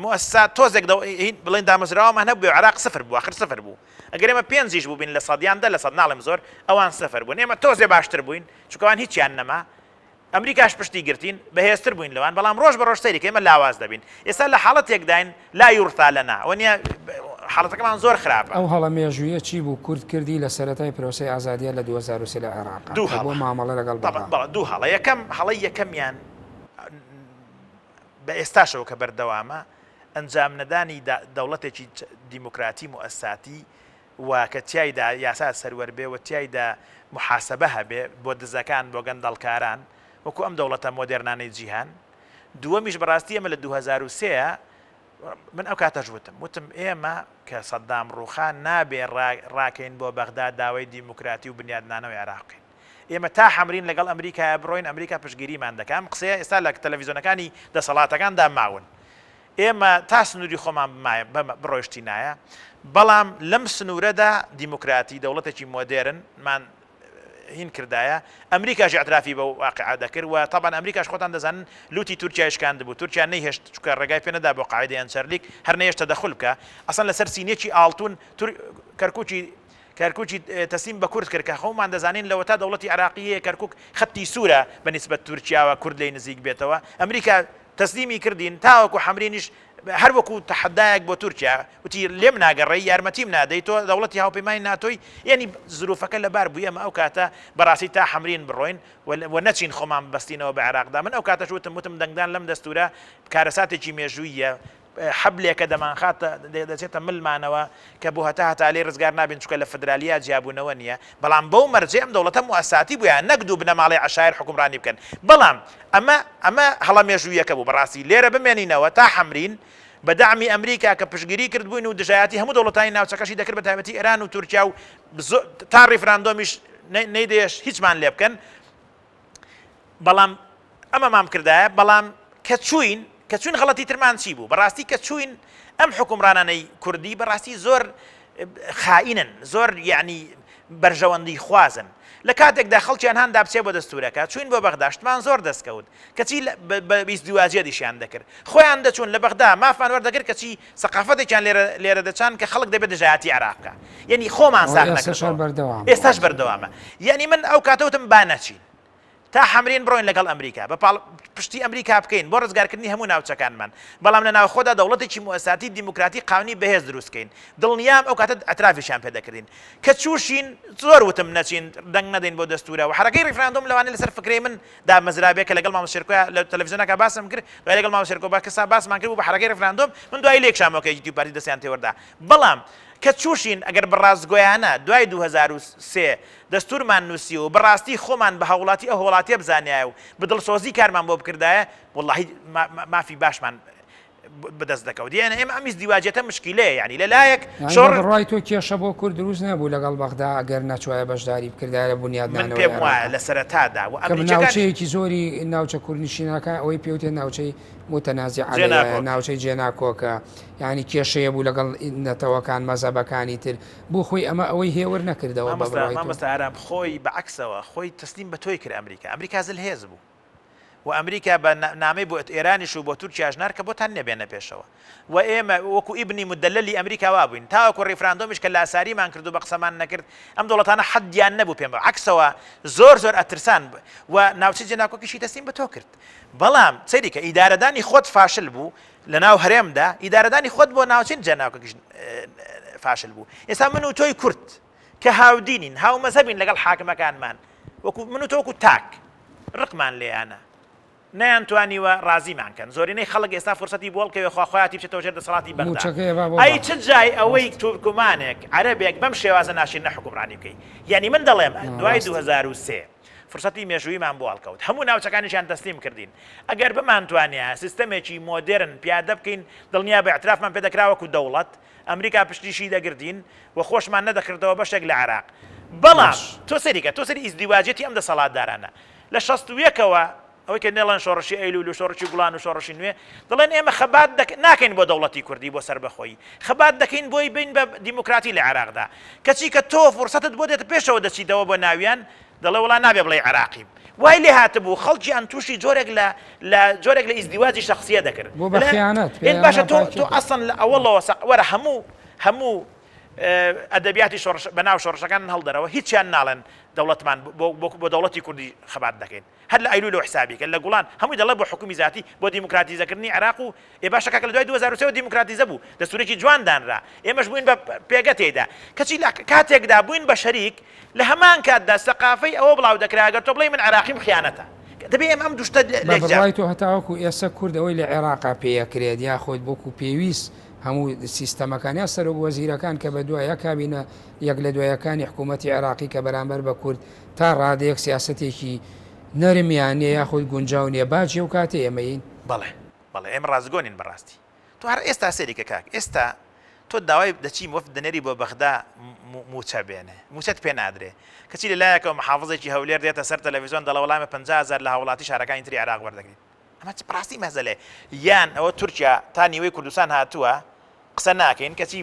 موئەسسات تۆزێک دەو هین بڵێین دامەزراوەمان هەبووێ عێراق سفر بوو ئاخر سفر بوو ئەگەر ئێمە پێنجیش بووبین لە سەد یان 10% ناڵێم زۆر ئەوان سفر بوون ئێمە تۆزێ باشتر بووین چونکە ئەوان هیچیان نەما ئەمریکاش پشتی گرتین بەهێزتر بووین لەوان بەڵام ڕۆژ بە ڕۆژ سەیری کە ئێمە لاواز دەبین ئێستا لە حاڵەتێکداین لا یورثا لنا ئەوە نییە حاڵەتەکەمان زۆر خراپە. ئەو هەڵە مێژوویە چی بوو کورد کردی لە سەرەتای پرۆسەی ئازادیە لە 2003 لە عێراق دوو کە هەڵە بۆ مامەڵە لەگەڵ بەغا؟ بەڵێ دوو هەڵە یەکەم هەڵەی یەکەمیان بە ئێستاشەوە کە بەردەوامە ئەنجام نەدانی دەوڵەتێکی دیموکراتی موئەسساتی و کە تیایدا یاسا سەروەر بێ و تیایدا موحاسەبە هەبێ بۆ دزەکان بۆ گەندەڵکاران وەکو ئەم دەوڵەتە مۆدێرنانەی جیهان دووەمیش بەڕاستی ئێمە لە 2003 من ئەو کاتەش وتم وتم ئێمە کە سەدام ڕووخا نابێ ڕاکەین بۆ بەغدا داوای دیموکراتی و بنیادنانەوەی عێراق بکەین. ئێمە تا حەمرین لەگەڵ ئەمریکایە بڕۆین ئەمریکا پشتگیریمان دەکا ئەم قسەیە ئێستا لە تەلەڤیزۆنەکانی دەسەڵاتەکاندا ماون ئێمە تا سنووری خۆمان بمایە بڕۆیشتینایە بەڵام لەم سنوورەدا دیموکراتی دەوڵەتێکی مۆدێرن مان هین کردایە ئەمریکاش ئیعترافی بەو واقیعە دەکرد و تەبعەن ئەمریکاش خۆتان دەزانن لوتی تورکیای شکاندبوو تورکیا نەیهێشت چونکە ڕێگای پێ نەدا بۆ قاعیدەی ئەنچەرلیک هەر نەیهێشت تەدەخول بکا ئەسڵەن لەسەر سینیەکی ئاڵتون تور کەرکوکی کەرکوکی تەسلیم بە کورد کرد کە خۆمان دەزانین لەوەتا دەوڵەتی عێراقی هەیە کەرکوک خەتی سوورە بە نیسبەت تورکیاوە کورد لێی نزیک بێتەوە ئەمریکا تەسلیمی کردین تاوەکو حەمرینیش هەر وەکو تەحەدایەک بۆ تورکیا وتی لێم ناگەڕێی یارمەتیم نادەی تۆ دەوڵەتی هاوپەیمانی ناتۆی یەنی زروفەکە لەبار بوو ئێمە ئەو کاتە بەڕاستی تا حەمرین بڕۆین و نەچین خۆمان ببەستینەوە بە عێراقدا من ئەو کاتەش وتم وتم دەنگدان لەم دەستورە کارەساتێکی مێژووییە حەبلێکە دەمانخاتە دەچێتە ملمانەوە کە بۆ هەتا هەتا لێی ڕزگار نابین چونکە لە فدرالییا جیابوونەوە نییە بەڵام بەو مەرجەی ئەم دەوڵەتە موئەساتی بوویان نەک دوو بنەماڵەی عەشایر حوکمڕانی بکەن بەڵام ئەمە ئەمە هەڵە مێژوویەکە بوو بەڕاستی لێرە بمێنینەوە تا حەمرین بە دەعمی ئەمریکا کە پشتگیری کردبووین و دژایەتی هەموو دەوڵەتانی ناوچەکەشی دەکرد بە تایبەتی ئێران و تورکیا و تا ڕیفراندۆمیش نەیدەیەش هیچمان لێ بکەن بەڵام ئەمەمان بکردایە بەڵام کە چووین کە چوین غەڵەتی ترمان چی بوو بەڕاستی کە چوین ئەم حکومڕانانەی کوردی بەڕاستی زۆر خائینن زۆر یعنی بەرژەوەندی خوازن لە کاتێکدا خەڵکیان هان دا بچێ بۆ دەستورەکە چوین بۆ بەغدا شتمان زۆر دەستکەوت کەچی بە ئیزدیواجیە دیشیان دەکرد خۆیان دەچوون لە بەغدا مافمان وەردەگرت کەچی سەقافەتێکیان لێرە لێرە دەچان کە خەڵک دەبێت دژایەتی عێراق بکا یعنی خۆمان ساغ نەکردەوە ئێستاش بەردەوامە یعنی من ئەو کاتە وتم با نەچین تا حەمرین بڕۆین لەگەڵ ئەمریکا بە پاڵ پشتی ئەمریکا بکەین بۆ ڕزگارکردنی هەموو ناوچەکانمان بەڵام لە ناوخۆدا دەوڵەتێکی موئەساتی دیموکراتی قانونی بەهێز دروست کەین دڵنیام ئەو کاتە ئەترافیشیان پێ دەکردین کە چووشین زۆر وتم نەچین دەنگ نەدەین بۆ دەستورە و حەرەکەی ڕیفراندۆم لەوانەیە لەسەر فکرەی من دامەزرابێ کە لەگەڵ مامۆستا شێرکۆیا لە تەلەفزیۆنەکە باسم کرد دوای لەگەڵ مامۆستا شێرکۆ باکەسا باسمان کرد بوو بە حەرەکەی ڕیفراندۆم من دوایی لێکشامەوە کە یەکێتی و پارتی دەستیان تێوەردا بەڵام کە چووشین ئەگەر بە ڕاستگۆیانە دوای 2003 دەستورمان نووسیوە و بەڕاستی خۆمان بە هاووڵاتی ئەو وڵاتیە بزانیایە و بە دڵسۆزی کارمان بۆ بکردایە وەڵاهی مافی باشمان بەدەست دەکەوت یعنی ئێمە ئەم ئیزدیواجیەتە مشکیلەیە یعنی لە لایەک شۆڕ بڕوای تۆ کێشە بۆ کورد دروست نەبوو لەگەڵ بەغدا ئەگەر نەچوایە بەشداری بکردایە لە من بونیادنانەوەی پێم وایە عێراقا لە سەرەتادا و کە ئەمریکیەکانیش ناوچەیەکی زۆری ناوچە کوردنشینەکان ئەوەی پێوتێ ناوچەی متنازع علیە جێناکۆک. ناوچەی جێناکۆکە یعنی کێشەیە بوو لەگەڵ نەتەوەکان مەزهەبەکانی تر بۆ خۆی ئەمە ئەوەی هێور نەکردەوە بە مامۆستا بڕوای تۆ؟ مامۆستا ئارام خۆی بە عەکسەوە خۆی تەسلیم بە تۆی کرد ئەمریکا ئەمریکا زلهێز بوو و ئەمریکا بە نامەی بۆ ئێرانیش و بۆ تورکیاش نارد کە بۆتان نیە بێنە پێشەوە و ئێمە وەکو ئیبنی مدەلەلی ئەمریکا وابووین تاوەکو ڕیفراندۆمیش کە لاساریمان کرد و بە قسەمان نەکرد ئەم دەوڵەتانە حەدیان نەبوو پێم بە عەکسەوە زۆر زۆر ئەترسان و ناوچەی جێناکۆکیشی تەسلیم بە تۆ کرد بەڵام سەیری کە ئیدارەدانی خۆت فاشل بوو لەناو هەرێمدا ئیدارەدانی خۆت بۆ ناوچەی جێناکۆکیش فاشل بوو ئێستا من و تۆی کورد کە هاودینین هاومەزەبین لەگەڵ حاکمەکانمان وەکو من و تۆ وەکو تاک ڕقمان لێیانە نەیانتوانیوە ڕازیمان کەن زۆرینەی خەڵک ئێستا فرسەتی بۆ هەڵکەوێ خوا خۆیاتی بچێتەوە ژێر دەسەڵاتی بەغدا موچەکەی ئەبا بۆ ئەی چ بەغدا جای ئەوەی ڕاستە. تورکمانێک عەرەبێک بەم شێوازە ناشیرنە حوکمڕانی بکەی یعنی من دەڵێم دوای ڕاستە. 2003 فرسەتی مێژوویمان بۆ هەڵکەوت هەموو ناوچەکانیشیان تەسلیم کردین ئەگەر بمانتوانیایە سیستەمێکی مۆدێرن پیادە بکەین دڵنیا بە ئیعترافمان پێ دەکرا وەکو دەوڵەت ئەمریکا پشتیشی دەگرتین و خۆشمان نەدەکردەوە بەشێک لە عێراق. بەڵام باش. تۆ سەیری کە، تۆ سەیری ئیزدیواجیەتی ئەم دەسەڵاتدارانە. لە 61ەوە، ئەوەی کە نەڵێن شۆڕشی ئەیلول و شۆڕشی گوڵان و شۆڕشی نوێ، دەڵێن ئێمە خەبات دەک ناکەین بۆ دەوڵەتی کوردی، بۆ سەربەخۆیی. خەبات دەکەین بۆی بین بە دیموکراتی لە عێراقدا. کەچی کە تۆ فورسەتت بۆ دێتە پێشەوە دەچیتەوە بۆ ناویان، دەڵێ وەڵا نابێ بڵێی عێراقیم. وای لێ هاتبوو خەڵکیان تووشی جۆرێک لە لە جۆرێک لە ئیزدیواجی شەخسییە دەکرد. بۆ بە دەڵێ خیانەت، ئێ پێیان باشە تۆ ناپاکی تۆ کرد. ئەسڵەن لە ئەوەڵەوە سەق وەرە هەموو هەموو ئەدەبیاتی شۆڕش بە ناو شۆڕشەکان هەڵدەرەوە هیچیان ناڵێن دەوڵەتمان بۆ بۆ بۆ دەوڵەتی کوردی خەبات دەکەین. هەر لە ئەیلوولەوە حسابی کە لە گوڵان هەمووی دەڵێ بۆ حکومی زاتی بۆ دیموکراتیزەکردنی عێراق و ئێ باشە کاکە لە دوای 2003 وە دیموکراتیزە بوو دەستورێکی جوان دانرا ئێمەش بووین بە پێگە تێیدا کەچی لە کاتێکدا بووین بە شەریک لە هەمان کاتدا سەقافەی ئەوە بڵاو دەکرا گەر تۆ بڵێی من عێراقیم خیانەتە دەبێ ئێمە ئەم دوو شتە بە لێک جیا بڕوای تۆ هەتاوەکو ئێستا کورد ئەوەی لە عێراقا پێیەکرێت یاخود وەکو پێویست هەموو سیستەمەکان یا سەرۆک وەزیرەکان کە بە دوای یا کابینە یەک لە دوایەکانی حکوومەتی عێراقی کە بەرامبەر بە کورد تا ڕادەیەک سیاسەتێکی نەرمیان نیە یاخود گونجاو نیە باجی ئەو کاتەی ئێمەین. بەڵێ بەڵێ ئێمە ڕاستگۆ نین بەڕاستی تۆ هەر ئێستا سەیری کە کاک ئێستا تۆ داوای دەچی وەفد دەنێری بۆ بەغدا مووچە بێنێ مووچەت پێ نادرێ کەچی لە لایەکەوە محافزێکی هەولێر دێتە سەر تەلەڤیزیۆن دەڵێ وەڵا ئێمە 50 هەزار لە هاوڵاتی شارەکانی تری عێراق وەردەگرین ئەمە چ بەڕاستی مەهزەلەیە یان ئەوە تورکیا تا نیوەی کوردستان هاتووە قسە ناکەین کەچی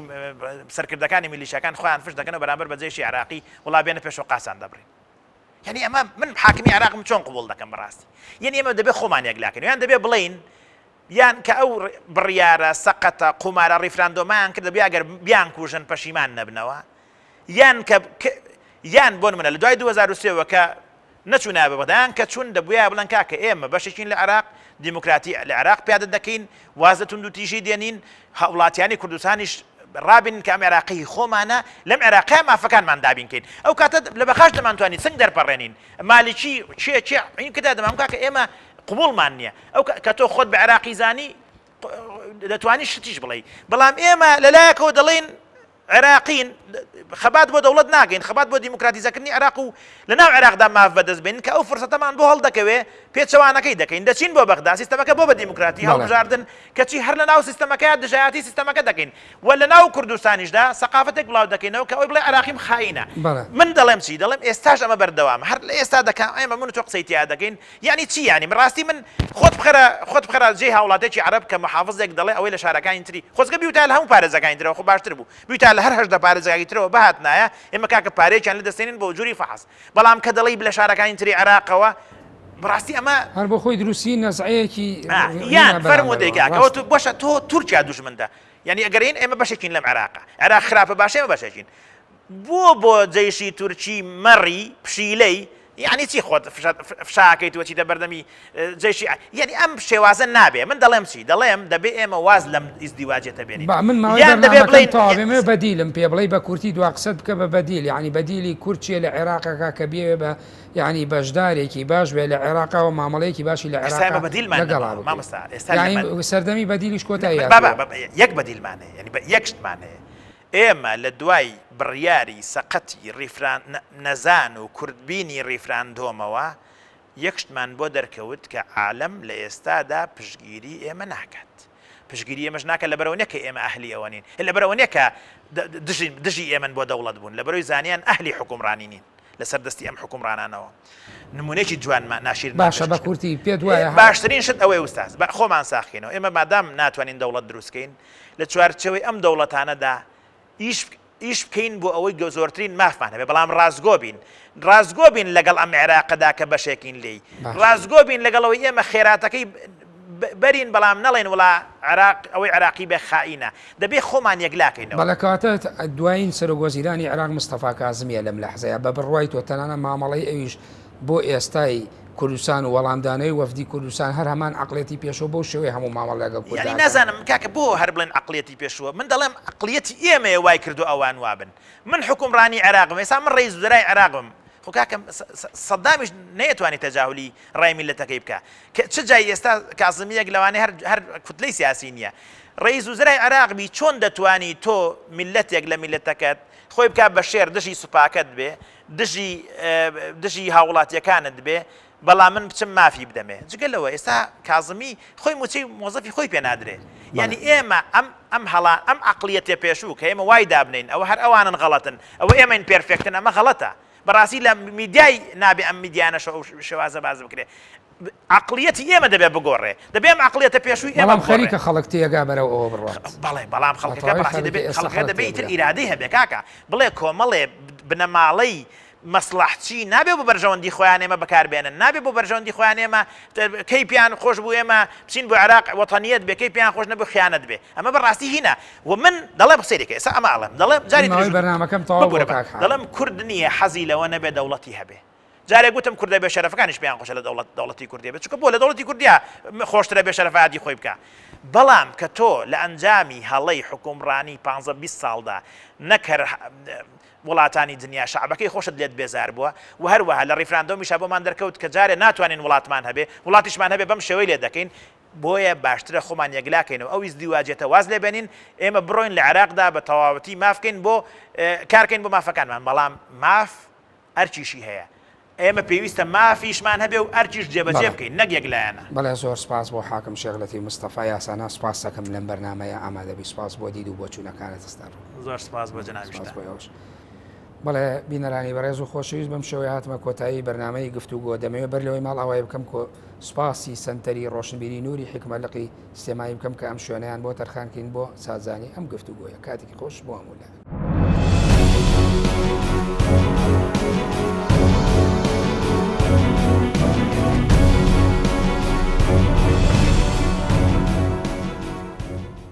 سەرکردەکانی میلیشیاکان خۆیان فش دەکەن و بەرامبەر بە جەیشی عێراقی وڵا بێنە پێشەوە قاسان دەبڕین یعنی ئەمە من حاکمی عێراقم چۆن قبوڵ دەکەم بەڕاستی یعنی ئێمە دەبێ خۆمان یەکلاکەین یان دەبێ بڵێین یان کە ئەو بڕیارە سەقەتە قومارە ڕیفراندۆمەیان کرد دەبوویا گەر بیانکوژن پەشیمان نەبنەوە یان کە یان بۆ نمونە لە دوای 2003 وە کە نەچوونایە بە بەغدا یان کە چوون دەبوویا بڵێن کاکە ئێمە بەشێکین لە عێراق دیموکراتی لە عێراق پیادە دەکەین واز لە توندوتیژی دێنین هاوڵاتیانی کوردستانیش ڕابین کە ئەم عێراقی خۆمانە لەم عێراقیا مافەکانمان دابین کەین ئەو کاتە لە بەغاش دەمانتوانی سنگ دەرپەڕێنین مالیکی کێ کێ این کدا دەمام کاکە ئێمە قبوڵمان نییە ئەو کە تۆ خۆت بە عێراقی زانی دەتوانی شتیش بڵێی بەڵام ئێمە لەلایەکەوە دەڵێین عێراقین خەبات بۆ دەوڵەت ناکەین خەبات بۆ دیموکراتیزەکردنی عێراق و لەناو عێراقدا ماف بەدەست بێنین کە ئەو فرسەتەمان بۆ هەڵدەکەوێ پێچەوانەکەی دەکەین دەچین بۆ بەغدا سیستەمەکە بۆ بە دیموکراتی هەڵبژاردن کەچی هەر لەناو سیستەمەکەیا دژایەتی سیستەمەکە دەکەین و لەناو کوردستانیشدا سەقافەتێک بڵاو دەکەینەوە کە ئەوەی بڵێ عێراقیم خائینە من دەڵێم چی دەڵێم ئێستاش ئەمە بەردەوامە هەر لە ئێستا دەکا ئێمە من و تۆ قسەی تیا دەکەین یەعنی چی یانی من ڕاستی من خۆت بخەرە خۆت بخەرە جێی هاوڵاتێکی عەرەب کە محافزێک دەڵێ ئەوەی لە شارەکانی تری خۆزگە بیوتایە لە هەموو پارێزگاکانی ترەوە خۆ باشتر بوو بیوتایە لە هەر 18 پارێزگاکی ترەوە بهاتنایە ئێمە کاکە پارەیەکیان لێ دەستێنین بۆ جوری فەحس بەڵام کە دەڵێی لە شارەکانی تری عێراقەوە بەڕاستی ئەمە هەر بۆ خۆی دروستی نەزعەیەکی یان فەرموودەی کاکە ئەوە تۆ باشە تۆ تورکیا دوژمندە یعنی ئەگەرین ئێمە بەشێکین لەم عێراقە عێراق خراپە باشە ئێمە بەشێکین بۆ بۆ جەیشی تورکی مەڕی پشیلەی یەعنی چی خۆت فشاکەیت و چیتە بەردەمی جەیشی یەعنی ئەم شێوازە نابێ من دەڵێم چی دەڵێم دەبێ ئێمە واز لەم ئیزدیواجێتە بێنین با من ماوەی یان دەبێ بەرنامەکەم بڵێین تەواو بێ مەوێ بەدیلم پێ بڵێی بە کورتی دوا قسەت بکە بە بەدیل یەعنی بەدیلی کورد چیە لە عێراقەکە کە بیەوێ بە یەعنی بەشدارێکی باش بێ لە عێراقا و مامەڵەیەکی باشی لە ئێستا ئێمە عێراقا بەدیلمان لەگەڵا نەماوە بکرێ مامۆستا ئێستا لە یەعنی مە سەردەمی بەدیلیش کۆتایی بابا هاتووە. بابا یەک بەدیلمان هەیە یەعنی یەک شتمان هەیە ئێمە لە دوای بڕیاری سەقەتی ڕیفران نەزان و کورتبینی ڕیفراندۆمەوە یەک شتمان بۆ دەرکەوت کە عالەم لە ئێستادا پشتگیری ئێمە ناکات. پشتگیری ئێمەش ناکات لەبەرئەوە نیە کە ئێمە ئەهلی ئەوە نین، لەبەرئەوە نیە کە دژی دژی ئێمەن بۆ دەوڵەت بوون، لەبەرئەوەی زانیان ئەهلی حوکمڕانی نین لەسەر دەستی ئەم حوکمڕانانەوە. نمونەیەکی جوانمان ناشیرنمان باشە بە پێشکەش کرد. کورتی پێت وایە هە. باشترین شت ئەوەیە ئوستاز با خۆمان ساغ کەینەوە. ئێمە مادام ناتوانین دەوڵەت دروست کەین لە چوارچێوەی ئەم دەوڵەتانەدا ئیش ئیش بکەین بۆ ئەوەی زۆرترین مافمان هەبێ بەڵام ڕاستگۆ بین ڕاستگۆ بین لەگەڵ ئەم عێراقەدا کە بەشێکین لێی ڕاستگۆ بین لەگەڵ ئەوەی ئێمە خێراتەکەی بەرین بەڵام نەڵێن وڵا عێراق ئەوەی عێراقی بێ خائینە دەبێ خۆمان یەکلاکەینەوە. بەڵێ کەواتە دوایین سەرۆک وەزیرانی عێراق مستەفا کازمیە لەم لەحزەیە بە بڕوای تۆ تەنانە مامەڵەی ئەویش بۆ ئێستای کوردستان و وەڵامدانەوەی وەفدی کوردستان هەر هەمان عەقڵیەتی پێشووە بەو شێوەیە هەموو مامەڵە لەگەڵ کورد یانی ئەکەن. نازانم کاکە بۆ هەر بڵێن عەقڵیەتی پێشووە من دەڵێم عەقڵیەتی ئێمەیە وای کردووە ئەوان وابن من حوکمڕانی عێراق بم ئێستا من ڕەئیس وزەرای عێراق بم خۆ کاکە سەدامیش نەیەتوانی تەجاهولی ڕای میللەتەکەی بکا کە چ جای ئێستا کازمییەک لەوانەیە هەر هەر کوتلەی سیاسی نییە ڕەئیس وزەرای عێراق بی چۆن دەتوانی تۆ میللەتێک لە میللەتەکەت خۆی بکا بە شێر دژی سوپاکەت بێ دژی دژی هاوڵاتیەکانت بێ بەڵام من بچم مافی بدەمێ جگە لەوە ئێستا کازمی خۆی موچەی مۆزەفی خۆی پێ نادرێ یعنی ئێمە ئەم ئەم هەڵا ئەم عقلیەتێ پێشوو کە ئێمە وای دابنین ئەوە هەر ئەوانن غەڵەتن ئەوە ئێمەین perfect ن ئەمە غەڵەتە بەڕاستی لە میدیای نابێ ئەم میدیانەشە ئەو شێوازە باز بکرێ عەقڵیەتی ئێمە دەبێ بگۆڕێ دەبێ ئەم عەقڵیەتە پێشووی ئێمە بەڵام بگۆڕێ. خەریکە خەڵک تێگا بەرەو ئەوە بڕوات. بەڵێ بەڵام بە خەڵکەکە تەواوی بەڕاستی خەریکە دەبێ ئێستا خەڵکەکە خەڵک دەبێ ئیتر تێبگا. ئیرادەی هەبێ کاکە بڵێ کۆمەڵێ بنەماڵەی مەسڵەحچی نابێ بۆ بەرژەوەندی خۆیان ئێمە بەکار بێنن نابێ بۆ بەرژەوەندی خۆیان ئێمە کەی پێیان خۆش بوو ئێمە بچین بۆ عێراق وەتەنیەت بێ کەی پێیان خۆش نەبوو خیانەت بێ ئەمە بەڕاستی هینە و من دەڵێم سەیرێکە ئێستا ئەمە ئەڵێم دەڵێم جاری من ماوەی تریش بەرنامەکەم تەواو بووە ببورە بە کاک حامد. دەڵێم کورد نییە حەزی لەوە نەبێ دەوڵەتی هەبێ جارێک گوتم کوردە بێ شەرەفەکانیش پێیان خۆشە لە دەوڵەت دەوڵەتی کوردیە بێت چونکە بۆ لە دەوڵەتی کوردیا خۆشترە بێ شەرەفایەتی خۆی بکا بەڵام کە تۆ لە ئەنجامی هەڵەی حکومڕانی 15 20 ساڵدا نەک هەر وڵاتانی دنیا شعبەکەی خۆشت لێت بێزار بووە و هەروەها لە ڕیفراندۆمیشا بۆمان دەرکەوت کە جارێ ناتوانین وڵاتمان هەبێ وڵاتیشمان هەبێ بەم شێوەی لێ دەکەین بۆیە باشترە خۆمان یەکلاکەینەوە ئەو ئیزدیواجیەتە واز لێ بێنین ئێمە بڕۆین لە عێراقدا بە تەواوەتی مافکەین بۆ کارکەین بۆ مافەکانمان بەڵام ماف ئەرکیشی هەیە. ئێمە پێویستە مافیشمان هەبێ و ئەرکیش جێبەجێ بکەین نەک یەک لایەنە. بەڵێ زۆر سپاس بۆ حاکم شێخ لەتیف مستەفا یاسانا سپاستەکەم لەم بەرنامەیە ئامادەبی سپاس بۆ دید و بۆچوونەکانت خستە ڕوو. زۆر سپاس بۆ جەنابیشتان. سپاس بۆ ئێوەش. بەڵێ بینەرانی بەڕێز و خۆشەویست بەم شێوەیە هاتمە کۆتایی بەرنامەی گفتوگۆ دەمەوێت بەر لەوەی ماڵئاوایی بکەم کۆ سپاسی سەنتەری ڕۆشنبیری نوری حیکمە لقی سلێمانی بکەم کە ئەم شوێنەیان بۆ تەرخان کردین بۆ سازدانی ئەم گفتوگۆیە کاتێکی خۆش بۆ هەموو لایەک.